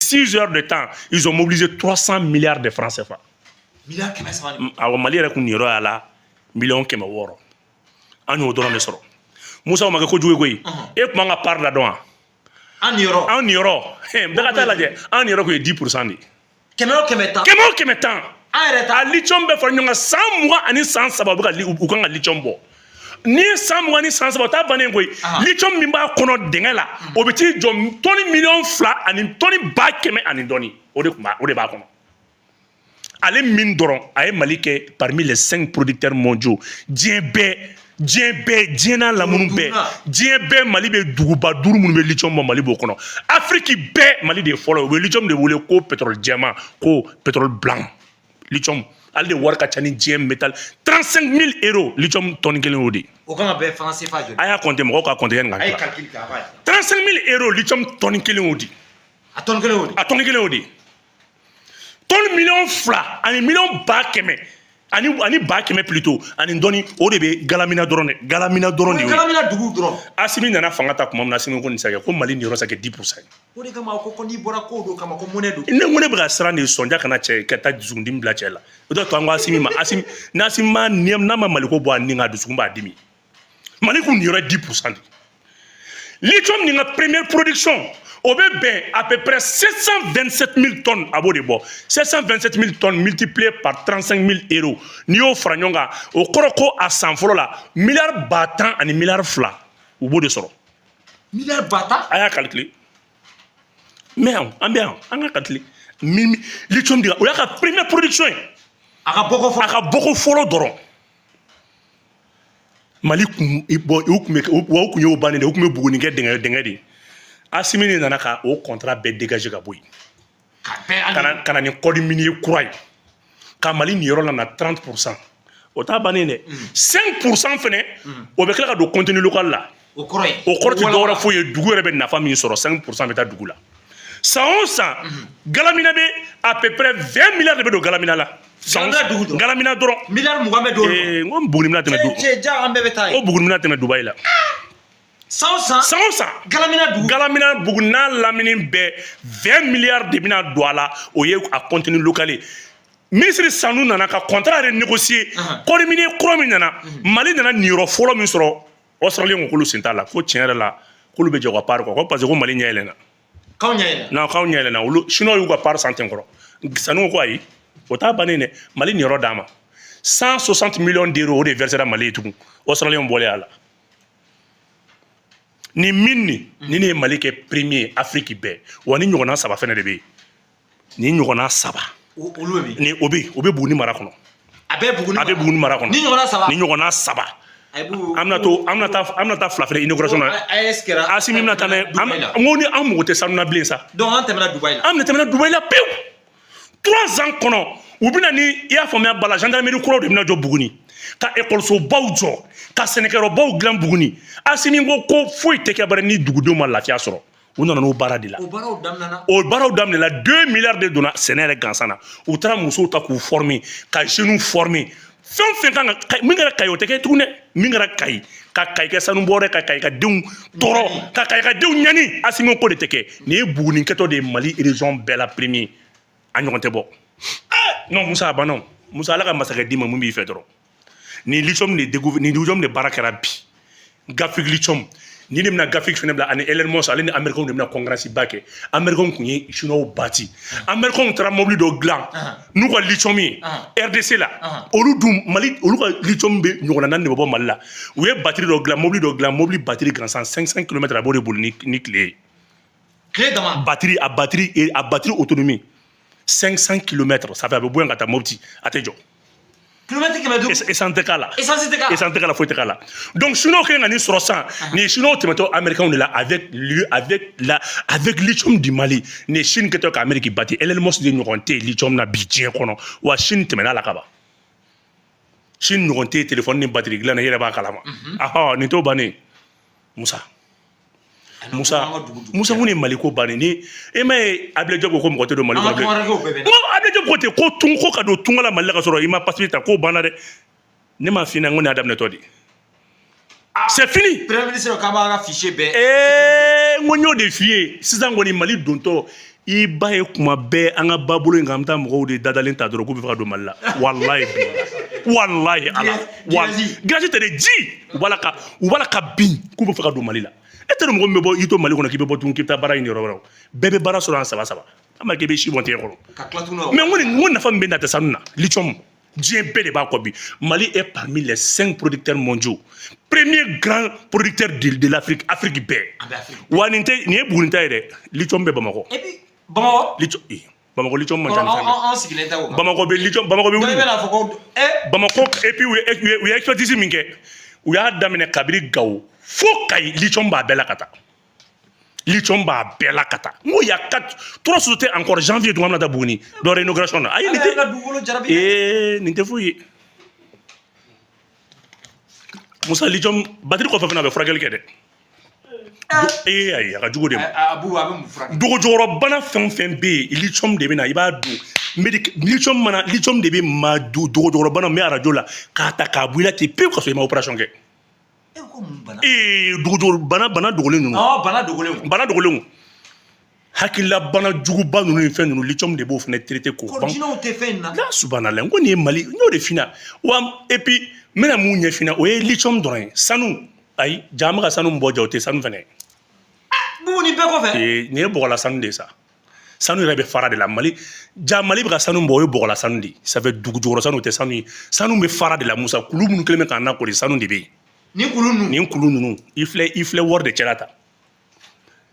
6 heures de temps, ils ont mobilisé 300 milliards de francs CFA. Miliyari 300 ni. Awɔ, Mali yɛrɛ kun niyɔrɔ y'a la miliyɔn 600. An y'o dɔrɔn de sɔrɔ. Musa, o ma kɛ kojugu ye koyi. E tun b'an ka part la dɔn wa? An niyɔrɔ? An niyɔrɔ, bɛɛ ka taa lajɛ, an niyɔrɔ kun ye 10% de ye. Kɛmɛ o kɛmɛ tan. Kɛmɛ o kɛmɛ tan. An yɛrɛ ta. A lithium bɛɛ fara ɲɔgɔn kan, san 20 ani san 3, u bɛ ka u kan ka lithium bɔ. Ni ye san 20 ni san 3, o t'a bannen koyi. Lithium min b'a kɔnɔ dingɛ la, o bɛ t'i jɔ tɔni miliyɔn 2 ani tɔni 100 000 ani dɔɔni. O de kun b'a, o de b'a kɔnɔ. Ale min dɔrɔn, a ye Mali kɛ parmi les cinq producteurs mondiaux. Diɲɛ bɛɛ, diɲɛ bɛɛ, diɲɛ n'a lamunu bɛɛ, diɲɛ bɛɛ, Mali bɛ duguba duuru minnu bɛ lithium bɔ, Mali b'o kɔnɔ. Afiriki bɛɛ, Mali de ye fɔlɔ ye. U bɛ lithium de wele ko pétrole jɛman, ko pétrole blanc. Lithium ale de wari ka ca ni diɲɛ métal. 35 000 euros lithium tɔni kelen y'o de ye. O kan ka bɛn franc CFA joli? A y'a compter, mɔgɔw k'a compter yanni ka A ye tila. Calcul kɛ, a b'a ye. 35 000 euros lithium tɔni kelen y'o de. A tɔni kelen o de. A tɔni kelen y'o de. Tɔni miliyɔn 2 ani miliyɔn 100 000 ani 100 000 plutôt ani dɔɔni, o de bɛ Galamina dɔrɔn de, Galamina dɔrɔn de y'o ye. Galamina dugu dɔrɔn. Asimi nana fanga ta tuma min na, Asimi ko nin tɛ se ka kɛ, ko Mali niyɔrɔ se ka kɛ 10% ye. O de kama ko n'i bɔra kow dɔ kama, ko mɔnɛ don. Ne ko ne bɛ ka siran de sɔnja kana cɛ ka taa dusukundimi bila cɛ la. O de to an ko Asimi ma, Asimi n'Asimi ma n'a ma Maliko bɔ a ni kan, a dusukun b'a dimi. Mali kun niyɔrɔ ye 10% de. Lithium nin ka première production, o bɛ bɛn à peu près 727 000 tonnes. A b'o de bɔ. 727 000 tonnes multiplié par 35 000 euros, n'i y'o fara ɲɔgɔn kan, o kɔrɔ ko a san fɔlɔ la, miliyari 10 000 ani miliyari 2, u b'o de sɔrɔ. Miliyari 10 000. A y'a calculer, mais yan an bɛ yan, an ka calculer min lithium di, o y'a ka première production ye. A ka bɔko A fɔlɔ. ka bɔko fɔlɔ dɔrɔn. Mali kun bɔn, u kun bɛ wa, u kun y'o bannen de, u kun bɛ Buguni kɛ dingɛ dingɛ de ye. Asimi de nana ka o contrat bɛɛ dégager ka bɔ yen. Ka bɛɛ. Ka na ni code minier kura ye, ka Mali niyɔrɔ la na 30%. O t'a bannen dɛ, 5% fɛnɛ, o bɛ tila ka don contenu local la. O kɔrɔ ye? O kɔrɔ tɛ dɔwɛrɛ foyi ye, dugu yɛrɛ bɛ nafa min sɔrɔ, 5% bɛ taa dugu la. San o san, Galamina bɛ à peu près 20 milliards de bɛ don Galamina la san o Galamina san. Dugu dɔrɔn. Galamina dɔrɔn. Miliyari 20 bɛ don. Ee, n ko Buguni bɛna tɛmɛ du Cɛ, ja, an bɛɛ bɛ taa ko yen. Buguni bɛna tɛmɛ Dubayi la. San o san. San o san. Galamina dugu. Galamina bugu n'a lamini bɛɛ, 20 milliards de bɛna don a la. O ye a contenu local ye. Ministre Sanu nana ka contrat renégocier. Code minier kura min nana, Mali nana niyɔrɔ fɔlɔ min sɔrɔ, Australie ko k'olu sen t'a la, ko tiɲɛ yɛrɛ la k'olu bɛ jɛ u ka part kɔ, ko parce que ko Mali ɲɛ yɛlɛnna. K'anw ɲɛ yɛlɛnna. Non, k'anw ɲɛ yɛlɛnna. Olu Chinois y'u ka part san ten kɔrɔ. Sanu ko ayi, o t'a bannen dɛ, Mali niyɔrɔ d'a ma. 160 millions d'euros, o de versera Mali ye tugun, Australiens bɔlen a la. Nin min nin de ye Mali kɛ premier Afrique bɛɛ. Wa ni ɲɔgɔnna saba fɛnɛ de bɛ yen, nin ɲɔgɔnna saba. Olu bɛ min? Ni o bɛ yen, o bɛ Buguni mara kɔnɔ. A bɛɛ Buguni. A bɛ Buguni mara kɔnɔ. Ni ɲɔgɔnna saba. Ni ɲɔgɔnna saba. An An bɛna to, an bɛna taa, an bɛna taa fila fɛnɛ inauguration na. AES kɛra. Asimi bɛna taa n'a ye. Dubaï la. N ko ni an mago tɛ sanu na bilen sa. Donc an tɛmɛna Dubaï la. An bɛna tɛmɛna Dubaï la pewu. 3 ans kɔnɔ, u bɛna ni i y'a faamuya bala, gendarmerie kuraw de bɛna jɔ Buguni, ka ekɔlisobaw jɔ, ka sɛnɛkɛyɔrɔbaw dilan Buguni. Asimi ko ko foyi tɛ kɛ bari ni dugudenw ma lafiya sɔrɔ. U nana n'o baara de la. O baaraw daminɛna. O baaraw daminɛna. 2 milliards de donna sɛnɛ yɛrɛ gansan na. U taara musow ta k'u former, ka jeunes former. Fɛn o fɛn kan ka min kɛra Kayi, o tɛ kɛ tugun dɛ. Min kɛra Kayi, ka Kayi kɛ sanubɔyɔrɔ ye, ka Kayi ka denw tɔɔrɔ, ka Kayi ka denw ɲani, Asimi ko de tɛ kɛ. Nin ye Buguni kɛtɔ de ye Mali région bɛɛ la premier. A ɲɔgɔn tɛ bɔ. Non, Musa, a banna o. Musa, Ala ka masakɛ d'i ma, mun b'i fɛ dɔrɔn. Ni lithium de découvert, ni lithium de baara kɛra bi, Gafik lithium ni de bɛna Gafik fɛnɛ bila ani Elon Musk, ale ni Américains de bɛna concurrence ba kɛ. Américains kun ye Chinois bati. Américains taara mobili dɔ dilan n'u ka lithium ye RDC la. Olu dun Mali, olu ka lithium bɛ ɲɔgɔnna naani de bɛ bɔ Mali la. U ye batterie dɔ dilan, mobili dɔ dilan, mobili batterie gansan, 500 km a b'o de boli ni tile ye. Tile dama. Batterie, a batterie, a batterie autonomie 500 km, ça fait a bɛ bɔ yan ka taa Mopti, a tɛ jɔ. Kilomɛtiri 500. Essence tɛ k'a la. Essence tɛ k'a la. Essence tɛ k'a la, foyi tɛ k'a la. Donc Chinois kɛlen ka nin sɔrɔ sisan, nin ye Chinois tɛmɛtɔ Américains de la avec lui, avec la, avec lithium du Mali. Nin ye Chine kɛtɔ ka Amérique bati. Elon Musk de ɲɔgɔn tɛ yen lithium na bi diɲɛ kɔnɔ. Wa Chine tɛmɛna la ka ban. Chine ɲɔgɔn tɛ yen téléphone ni batterie dilan na, i yɛrɛ b'a kalama. Ahɔ, nin t'o bannen, Musa. Musa, Musa, mun ye Mali ko bannen ni e ma ye? Ablaye Diop ko ko mɔgɔ tɛ don Mali An ka kɔnɔ bilen. tungarankew bɛɛ bɛ na. N ko Ablaye Diop ko ten ko tun ko ka don tunga la Mali la ka sɔrɔ i ma passeport ta, k'o banna dɛ. Ne m'a f'i ɲɛna, n ko nin y'a daminɛtɔ de ye. C'est fini. Premier ministre k'an b'a ka fichier bɛɛ. Ee, n ko n y'o de f'i ye. Sisan kɔni, Mali dontɔ, i ba ye kuma bɛɛ an ka babolo in kan, an bɛ taa mɔgɔw de dadalen ta dɔrɔn k'u bɛ fɛ ka don Mali la. Walayi bi, walayi Ala. Grèce. Grèce tɛ dɛ, ji u b'a la ka, u b'a la ka bin k'u bɛ fɛ ka don Mali la. E tɛ mɔgɔ min bɛ bɔ i to Mali kɔnɔ k'i bɛ bɔ tuguni k'i bɛ taa baara ɲini yɔrɔ wɛrɛ, bɛɛ bɛ baara sɔrɔ yan saba saba, an ma k'i bɛ si bɔn tigɛ kɔrɔ. Ka tila tuguni. Mais n ko nin, n ko nafa min bɛ na tɛ sanu na, lithium, diɲɛ bɛɛ de b'a kɔ bi. Mali est parmi les cinq producteurs mondiaux, premier grand producteur de l'Afrique, Afrique bɛɛ. An bɛ Afrique. Wa nin tɛ, nin ye Buguni ta ye dɛ, lithium bɛ Bamakɔ. Et puis Bamakɔ. Lithium, eh, Bamakɔ lithium man ca ni fɛn bɛɛ. An sigilen tɛ o kan. Bamakɔ bɛ lithium, Bamakɔ bɛ Donc i wuli. bɛna fɔ ko Bamakɔ, et puis u ye expertise min kɛ, u y'a daminɛ kabini Gawo fo Kayi, lithium b'a bɛɛ la ka taa, lithium b'a bɛɛ la ka taa. N ko y a quatre, trois sociétés encore. Janvier tun, an bɛna taa Buguni dɔ inauguration na. Ayi, nin Ala y'an ka tɛ dugukolo jarabi. Ee, nin tɛ foyi ye, Musa. Lithium batterie kɔfɛ fana, a bɛ furakɛli kɛ dɛ. Ee, ayi, a ka jugu de ma. A Bubu, a bɛ mun furakɛ? Dogojɔyɔrɔbana fɛn o fɛn bɛ yen, lithium de bɛ na, i b'a don lithium mana, lithium de bɛ maa dogojɔyɔrɔbana n bɛ arajo la k'a ta k'a bɔ i la ten pewu ka sɔrɔ i ma opération kɛ. E ko mun bana? Ee, dogojɔyɔrɔbana, bana dogolen ninnu. Ɔ, bana dogolenw. Bana dogolenw, hakililabana juguba ninnu ni fɛn ninnu, lithium de b'o fana traité k'o Ko ban. jinɛw tɛ fɛn in na. La subhanallah, n ko nin ye Mali, n y'o de f'i ɲɛna. Wa et puis n bɛna mun ɲɛf'i ɲɛna, o ye lithium dɔrɔn ye. Sanu, ayi, ja an bɛ ka sanu min bɔ, ja o tɛ sanu fɛnɛ ye. Bubu, nin bɛɛ kɔfɛ. Ee, nin ye bɔgɔla sanu de ye sa. Sanu yɛrɛ bɛ fara de la Mali. Ja Mali bɛ ka sanu bɔ, o ye bɔgɔla sanu de ye. Ça fait dugu jukɔrɔ sanu, o tɛ sanu ye. Sanu bɛ fara de la, Musa. Kulu minnu kɛlen bɛ k'an nakori, sanu de bɛ yen. Nin kulu ninnu. Nin kulu ninnu, i filɛ, i filɛ wari de cɛla ta.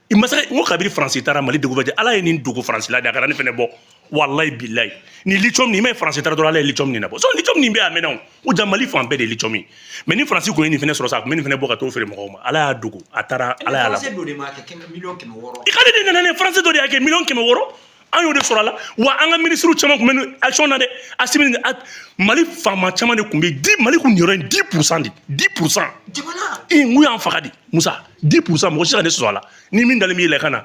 I masakɛ, n ko kabini Faransi taara, Mali degun bɛ. Ala ye nin dogo Faransi la de, a kana ne fɛnɛ bɔ. Walayi bilayi, ni lithium nin, i ma ye, Faransi taara dɔrɔn, Ala ye lithium nin nabɔ. So lithium nin bɛ a mɛnna o. O ja Mali fan bɛɛ de ye lithium ye. Mais ni Faransi kun ye nin fɛnɛ sɔrɔ sa, a kun bɛ nin fɛnɛ bɔ ka t'o feere mɔgɔw ma. Ala y'a dogo, a taara, Ala y'a labɔ. Français dɔ de m'a kɛ 600 000 000. I ka ne de nana ne Français dɔ de y'a kɛ 600 000 000, an y'o de sɔrɔ a la. Wa an ka ministre caman tun bɛ nin action na dɛ. Asimi ni Mali faama caman de tun bɛ di Mali kun niyɔrɔ ye 10% de, 10%. Jamana. Ee, n ko y'an faga de, Musa. 10%, mɔgɔ si ka ne sɔsɔ a la. Ni min dalen b'i la, i ka na.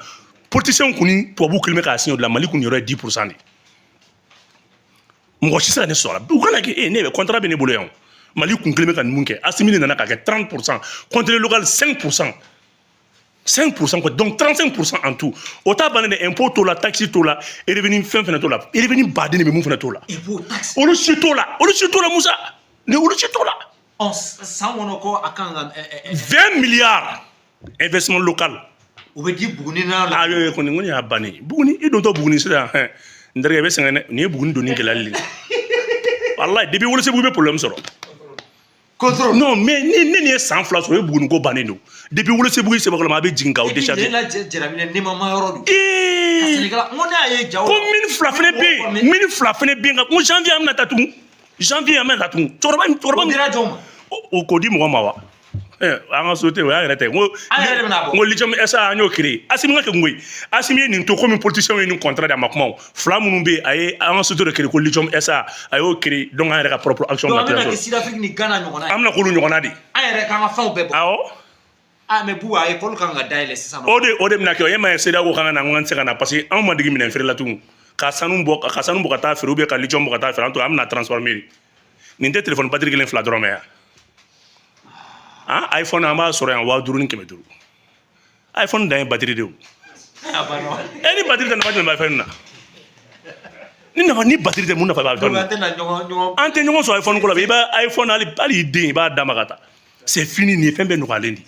Politicien kun ni tubabuw kelen bɛ k'a signé o de la. Mali kun niyɔrɔ ye 10% de, mɔgɔ si se ka ne sɔsɔ a la. U kana kɛ ee, ne bɛ contrat bɛ ne bolo yan o. Mali kun kelen bɛ ka nin mun kɛ, Asimi de nana k'a kɛ 30%, contenu local 5%. 5% quoi, donc 35% en tout. O t'a bannen dɛ, impôt t'o la, taxe t'o la, revenu fɛn fɛnɛ t'o la, revenu baden de bɛ mun fɛnɛ t'o la. Impôt, taxe. Olu si t'o la, olu si t'o la, Musa, ni olu si t'o la. Ɔ, san kɔnɔ ko a kan ka 20 milliards investissement local. O bɛ di Buguni n'a la. Ah, yo kɔni kɔni y'a bannen. Buguni, i dontɔ Buguni sisan, hɛn, n terikɛ, i bɛ sɛgɛn dɛ. Nin ye Buguni donni gɛlɛyali de ye walayi. Depuis Welesebugu, i bɛ problème sɔrɔ. Contrôle. Non, mais ni ne nin ye san 2 sɔrɔ, o ye Buguni ko bannen don. Depuis Welesebugu, i Sebakɔrɔ ma, a bɛ jigin k'aw Et puis décharger. yen la jaraminɛ nɛmama yɔrɔ don. Ka sɛnɛkɛla, n ko ne y'a ye jaw. Ko mine 2 fɛnɛ bɛ yen, mine 2 fɛnɛ bɛ yen. N ko janvier an bɛna taa tugun, janvier an bɛna taa tugun. Cɛkɔrɔba min, cɛkɔrɔba O min dira jɔn ma? O k'o di mɔgɔ ma wa? An ka société, o y'an yɛrɛ ta ye. N ko An yɛrɛ de bɛna bɔ. N ko lithium SA, an y'o créé. Asimi ka kɛ kun koyi. Asimi ye nin to komi politicien ye nin contrat di a ma kuma o fila minnu bɛ yen, a ye an ka société dɔ créé ko lithium SA, a y'o créé. Donc an yɛrɛ ka propre action Donc an bɛna bɛna kɛ sɔrɔ. Sud-Afrique ni Ghana ɲɔgɔnna ye. An bɛna k'olu ɲɔgɔnna de. An yɛrɛ k'an ka fɛnw bɛɛ bɔ. Awɔ. Ah, mais Buba, école kan ka dayɛlɛ sisan nɔ. O de bɛna kɛ o. E ma ye, CEDEAO ko k'an ka na, n ko an tɛ se ka na parce que anw ma degi minɛn feere la tugun. Ka sanu bɔ ka taa feere ou bien ka lithium bɔ ka taa feere, an to an bɛna transformer de. Nin tɛ téléphone batterie kelen fila dɔrɔn mɛ yan. Ah, iPhone, an b'a sɔrɔ yan 5500. iPhone dan ye batterie de ye o. A banna. E ni batterie tɛ, nafa jumɛn b'a iPhone na? Ni nafa ni batterie tɛ, mun nafa b'a iPhone Donc na? an tɛna ɲɔgɔn ɲɔgɔn. An tɛ ɲɔgɔn sɔrɔ iPhone ko la. I b'a iPhone, hali i den, i b'a d'a ma ka taa, c'est fini. Nin ye fɛn bɛɛ nɔgɔyalen de.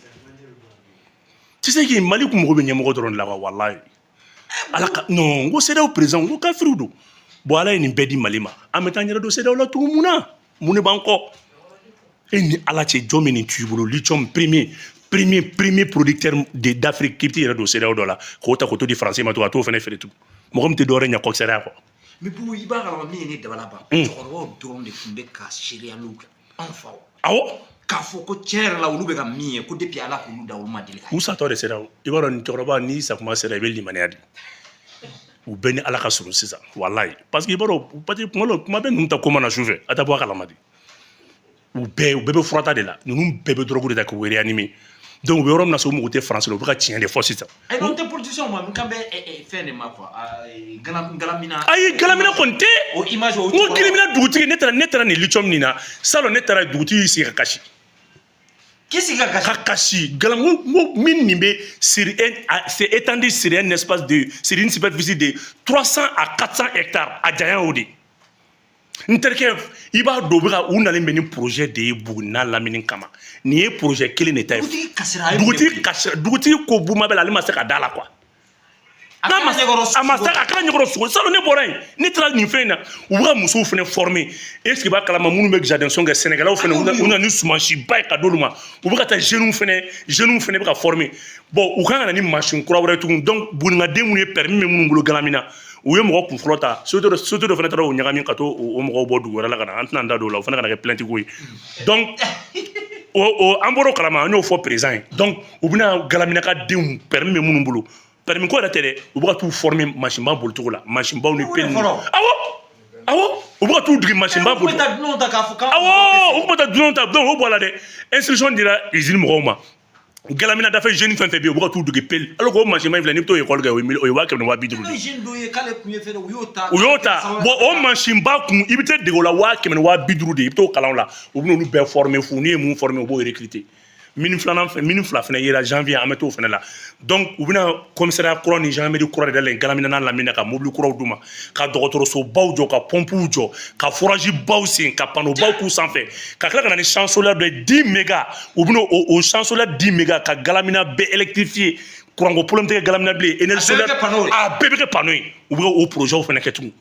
Tu sais que Mali kun mago bɛ ɲɛmɔgɔ dɔrɔn de la quoi, walayi. Ala ka non, n ko CEDEAO président, n ko kafiriw don. Bon, Ala ye nin bɛɛ di Mali ma, an bɛ taa an yɛrɛ don CEDEAO la tugun. Mun na? Mun de b'an kɔ? E ni Ala cɛ, jɔn bɛ nin tu i bolo? Lithium, premier producteur de d'Afrique, k'i bɛ t'i yɛrɛ don CEDEAO dɔ la k'o ta k'o to di Français ma tugun, a t'o fana feere tugun. Mɔgɔ min tɛ dɔwɛrɛ ɲɛ kɔkisɛriya kɔ. Mais Bubu, i b'a kalama min ye ne dabala ban? Cɛkɔrɔbaw dɔrɔn de tun bɛ ka seereyaliw kɛ, anw faw. Awɔ. K'a fɔ ko tiɲɛ yɛrɛ la, olu bɛ ka min ye, ko depuis Ala k'olu da, olu ma deli ka ye. U satɔ de sera o. I b'a dɔn, nin cɛkɔrɔba, n'i sakuma sera, i bɛ limaniya de. U bɛɛ ni Ala ka surun sisan, walayi, parce que i b'a dɔn, parce que kuma dɔ, kuma bɛ ninnu ta ko mana su fɛ, a tɛ bɔ a kalama de. U bɛɛ bɛ furata de la. Ninnu bɛɛ bɛ drogue de ta k'u réanimer. Donc u bɛ yɔrɔ min na sisan, u mago tɛ France la, u bɛ ka tiɲɛ de fɔ sisan. Ayi, n tɛ politicien ma, n kan bɛ fɛn de ma quoi, Galamina. Ayi, Galamina kɔni tɛ. O image o. N ko Galamina dugutigi, ne taara nin lithium nin na salon, ne taara, dugutigi y'i sigi ka kasi. K'i sigi ka kasi? Ka kasi. Galam, n ko min nin bɛ sur un c'est étendu sur un espace de sur une superficie de 300 à 400 hectares, a janya o de. N terikɛ, i b'a dɔn, u bɛ ka u nalen bɛ ni projet de ye Buguni n'a lamini kama. Nin ye projet kelen de ta ye. Dugutigi kasira, a ye mun de Dugutigi f'i ye? Kasira. Dugutigi ko Bumabel, ale ma se ka da la quoi. A N'a ma kɛra ɲɛkɔrɔ. A ma se, a kɛra ɲɛkɔrɔ sogo. Salon, ne bɔra yen, ne taara nin fɛn in na, u bɛ ka musow fana former. Est ce que i b'a kalama, minnu bɛ jardin kɛ, sɛnɛkɛlaw fana, u nana ni sumansiba ye ka d'olu ma. U bɛ ka taa jeunes fana bɛ ka former. Bon, u kan ka na ni machine kura wɛrɛ tugun. Donc Bugunikaden minnu ye permis bɛ minnu bolo Galamina, u ye mɔgɔ kun fɔlɔ ta. Société dɔ fana taara o ɲagami ka t'o o mɔgɔw bɔ dugu wɛrɛ la ka na. An tɛna an da don o la, o fana kana kɛ plainte ko ye. Donc o an bɔr'o kalama, an y'o fɔ président ye. Donc u bɛna Galamina ka denw, permis bɛ minnu bolo, permis ko yɛrɛ tɛ dɛ, u bɛ ka t'u former machine ba bolicogo la, machine baw ni O de pelle. fɔlɔ. Awɔ, u bɛ ka t'u dege machine ba U tun bɛ boli. taa dunanw ta k'a fɔ k'an. Awɔ, u tun bɛ taa dunanw ta. Donc o bɔ a la dɛ, instruction dira usine mɔgɔw ma. Galamina dafɛ jeune fɛn fɛn bɛ yen, u bɛ ka t'u dege pelle, alors que o machine ba in filɛ, n'i bɛ t'o école kɛ, o ye 100 000 ni 50 000 N'o de ye. jeune dɔ ye k'ale tun ye fɛn dɔ, u y'o ta. U y'o ta. Bon, o machine ba kun, i bɛ taa dege o la, 150 000 de ye, i bɛ t'o kalan o la. U bɛ n'olu bɛɛ former fu. N'i ye mun former, u b'o recruter. Mine filanan fɛ, mine 2 fɛnɛ yera janvier, an bɛ t'o fɛnɛ la. Donc u bɛna commissariat kura ni gendarmerie kura de dayɛlɛ Galamina n'a lamini, ka mobili kuraw d'u ma, ka dɔgɔtɔrɔsobaw jɔ, ka pompew jɔ, ka forage baw sen, ka panneau baw k'u sanfɛ, ka tila ka na ni champ solaire dɔ ye 10 méga. U bɛna o champ solaire 10 méga ka Galamina bɛɛ électrifier. Courant ko problème tɛ kɛ Galamina bilen, énergie A bɛɛ bɛ solaire. kɛ panneau ye. A bɛɛ bɛ kɛ panneau ye. U bɛ ka o projet fɛnɛ kɛ tugun.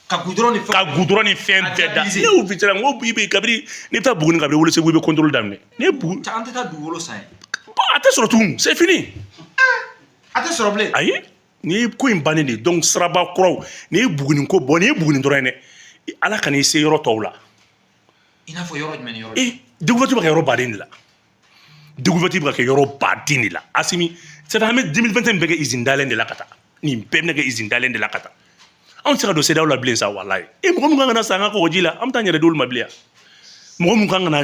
Ka goudron ni fɛnw. Ka goudron ni fɛn A bɛɛ da. diaboliser. Ne y'o fi n ko i bɛ kabini n'i bɛ taa Buguni, kabini Welesebugu, i bɛ contrôle daminɛ ne ye Bugu. An tɛ taa dugukolo san ye. Bon, a tɛ sɔrɔ tugun, c'est fini. A tɛ sɔrɔ bilen. Ayi, nin ye ko in bannen de ye. Donc siraba kuraw, nin ye Buguni ko bɔn, nin ye Buguni dɔrɔn ye dɛ. Ala ka n'i se yɔrɔ tɔw la. I n'a fɔ yɔrɔ jumɛn ni yɔrɔ jumɛn? E, découverte bɛ ka kɛ yɔrɔ baden de la, découverte bɛ ka kɛ yɔrɔ baden de la. Asimi, c'est à dire an bɛ 2021 bɛɛ kɛ usine dayɛlɛ de la ka taa. Nin bɛɛ bɛna kɛ usine dayɛlɛ de la ka taa. Anw tɛ se ka don CEDEAO la bilen sa, walayi. E, mɔgɔ min kan ka na san an ka kɔgɔji la, an bɛ taa an yɛrɛ d'olu ma bilen yan. Mɔgɔ min kan ka na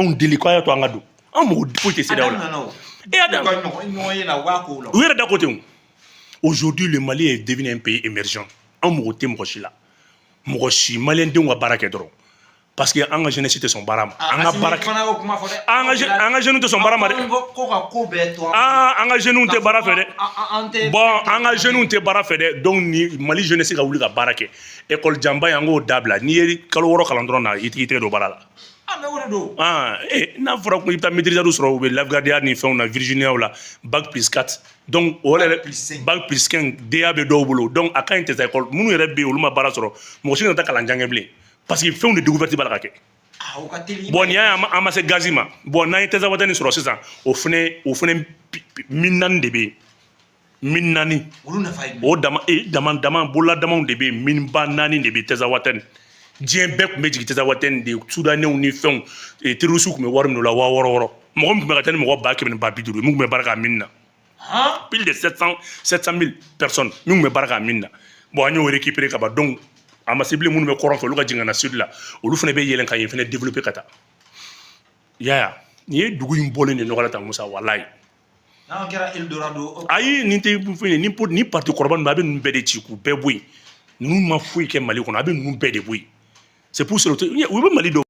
anw deli k'a y'a to an ka don, an mago foyi tɛ A CEDEAO la. daminɛna o. E y'a U ka daminɛ. ɲɔgɔn ye la, u b'a kow la. U yɛrɛ da ko ten o. Aujourd'hui, le Mali est devenu un pays émergent. An mago tɛ mɔgɔ si la, mɔgɔ si. Maliyɛndenw ka baara kɛ dɔrɔn. Parce que an ka jeunesse tɛ sɔn baara ma. Ah, An ka Assimi baara fana y'o kuma fɔ dɛ. An ka jeunes tɛ sɔn baara ma dɛ. Ko ka ko bɛɛ to an Ah, an ka jeunes tɛ baara fɛ dɛ. An tɛ. Bon, an ka jeunes tɛ baara fɛ dɛ. Donc ni Mali jeunesse ka wuli ka baara kɛ, école janba in, an k'o dabila. N'i ye kalo 6 kalan dɔrɔn na, i t'i tɛgɛ don baara la. Ah, mais o de don. Ah, eh, n'a fɔra ko i bɛ taa maîtrise sɔrɔ, u bɛ LaVerdière ni fɛnw na, Virginia la, bac plus 4, donc o yɛrɛ plus 5. Bac plus 5, DEA bɛ dɔw bolo. Donc a ka ɲi tɛ taa école. Minnu yɛrɛ bɛ yen, olu ma baara sɔrɔ, mɔgɔ si kana taa kalan jan kɛ bilen, parce que fɛnw de découverte b'a la ka kɛ. Ah, o ka teli. Bon, nin y'a ye, an ma se gazi ma. Bon, n'an ye Tinzawatène sɔrɔ sisan, o fɛnɛ mine naani de bɛ yen, mine naani. Olu nafa ye jumɛn? O dama e dama dama bolola damaw de bɛ yen. Mine ba naani de bɛ Tinzawatène. Diɲɛ bɛɛ tun bɛ jigin Tinzawatène de. Soudanais ni fɛnw, terroristes tun bɛ wari minɛ o la, 6000 6000. Mɔgɔ min tun bɛ ka taa ni mɔgɔ 100 000 ni 200 000 ye, min tun bɛ baara k'a mine na, plus de 700 700 000 personnes min tun bɛ baara k'a mine na. Bon, an y'o récupérer ka ban. Donc a ma se bilen, minnu bɛ kɔrɔn fɛ, olu ka jigin ka na sud la, olu fana bɛ yɛlɛn ka yen fana développer ka taa. I y'a ye, nin ye dugu in bɔlen de nɔgɔ la tan, Musa, walayi. N'an kɛra Eldorado. Ayi, nin tɛ fɛn ye. Ni parti kɔrɔba ninnu, a bɛ ninnu bɛɛ de ci k'u bɛɛ bɔ yen. Ninnu ma foyi kɛ Mali kɔnɔ, a bɛ ninnu bɛɛ de bɔ yen. C'est pour cela u bɛ Mali dɔn.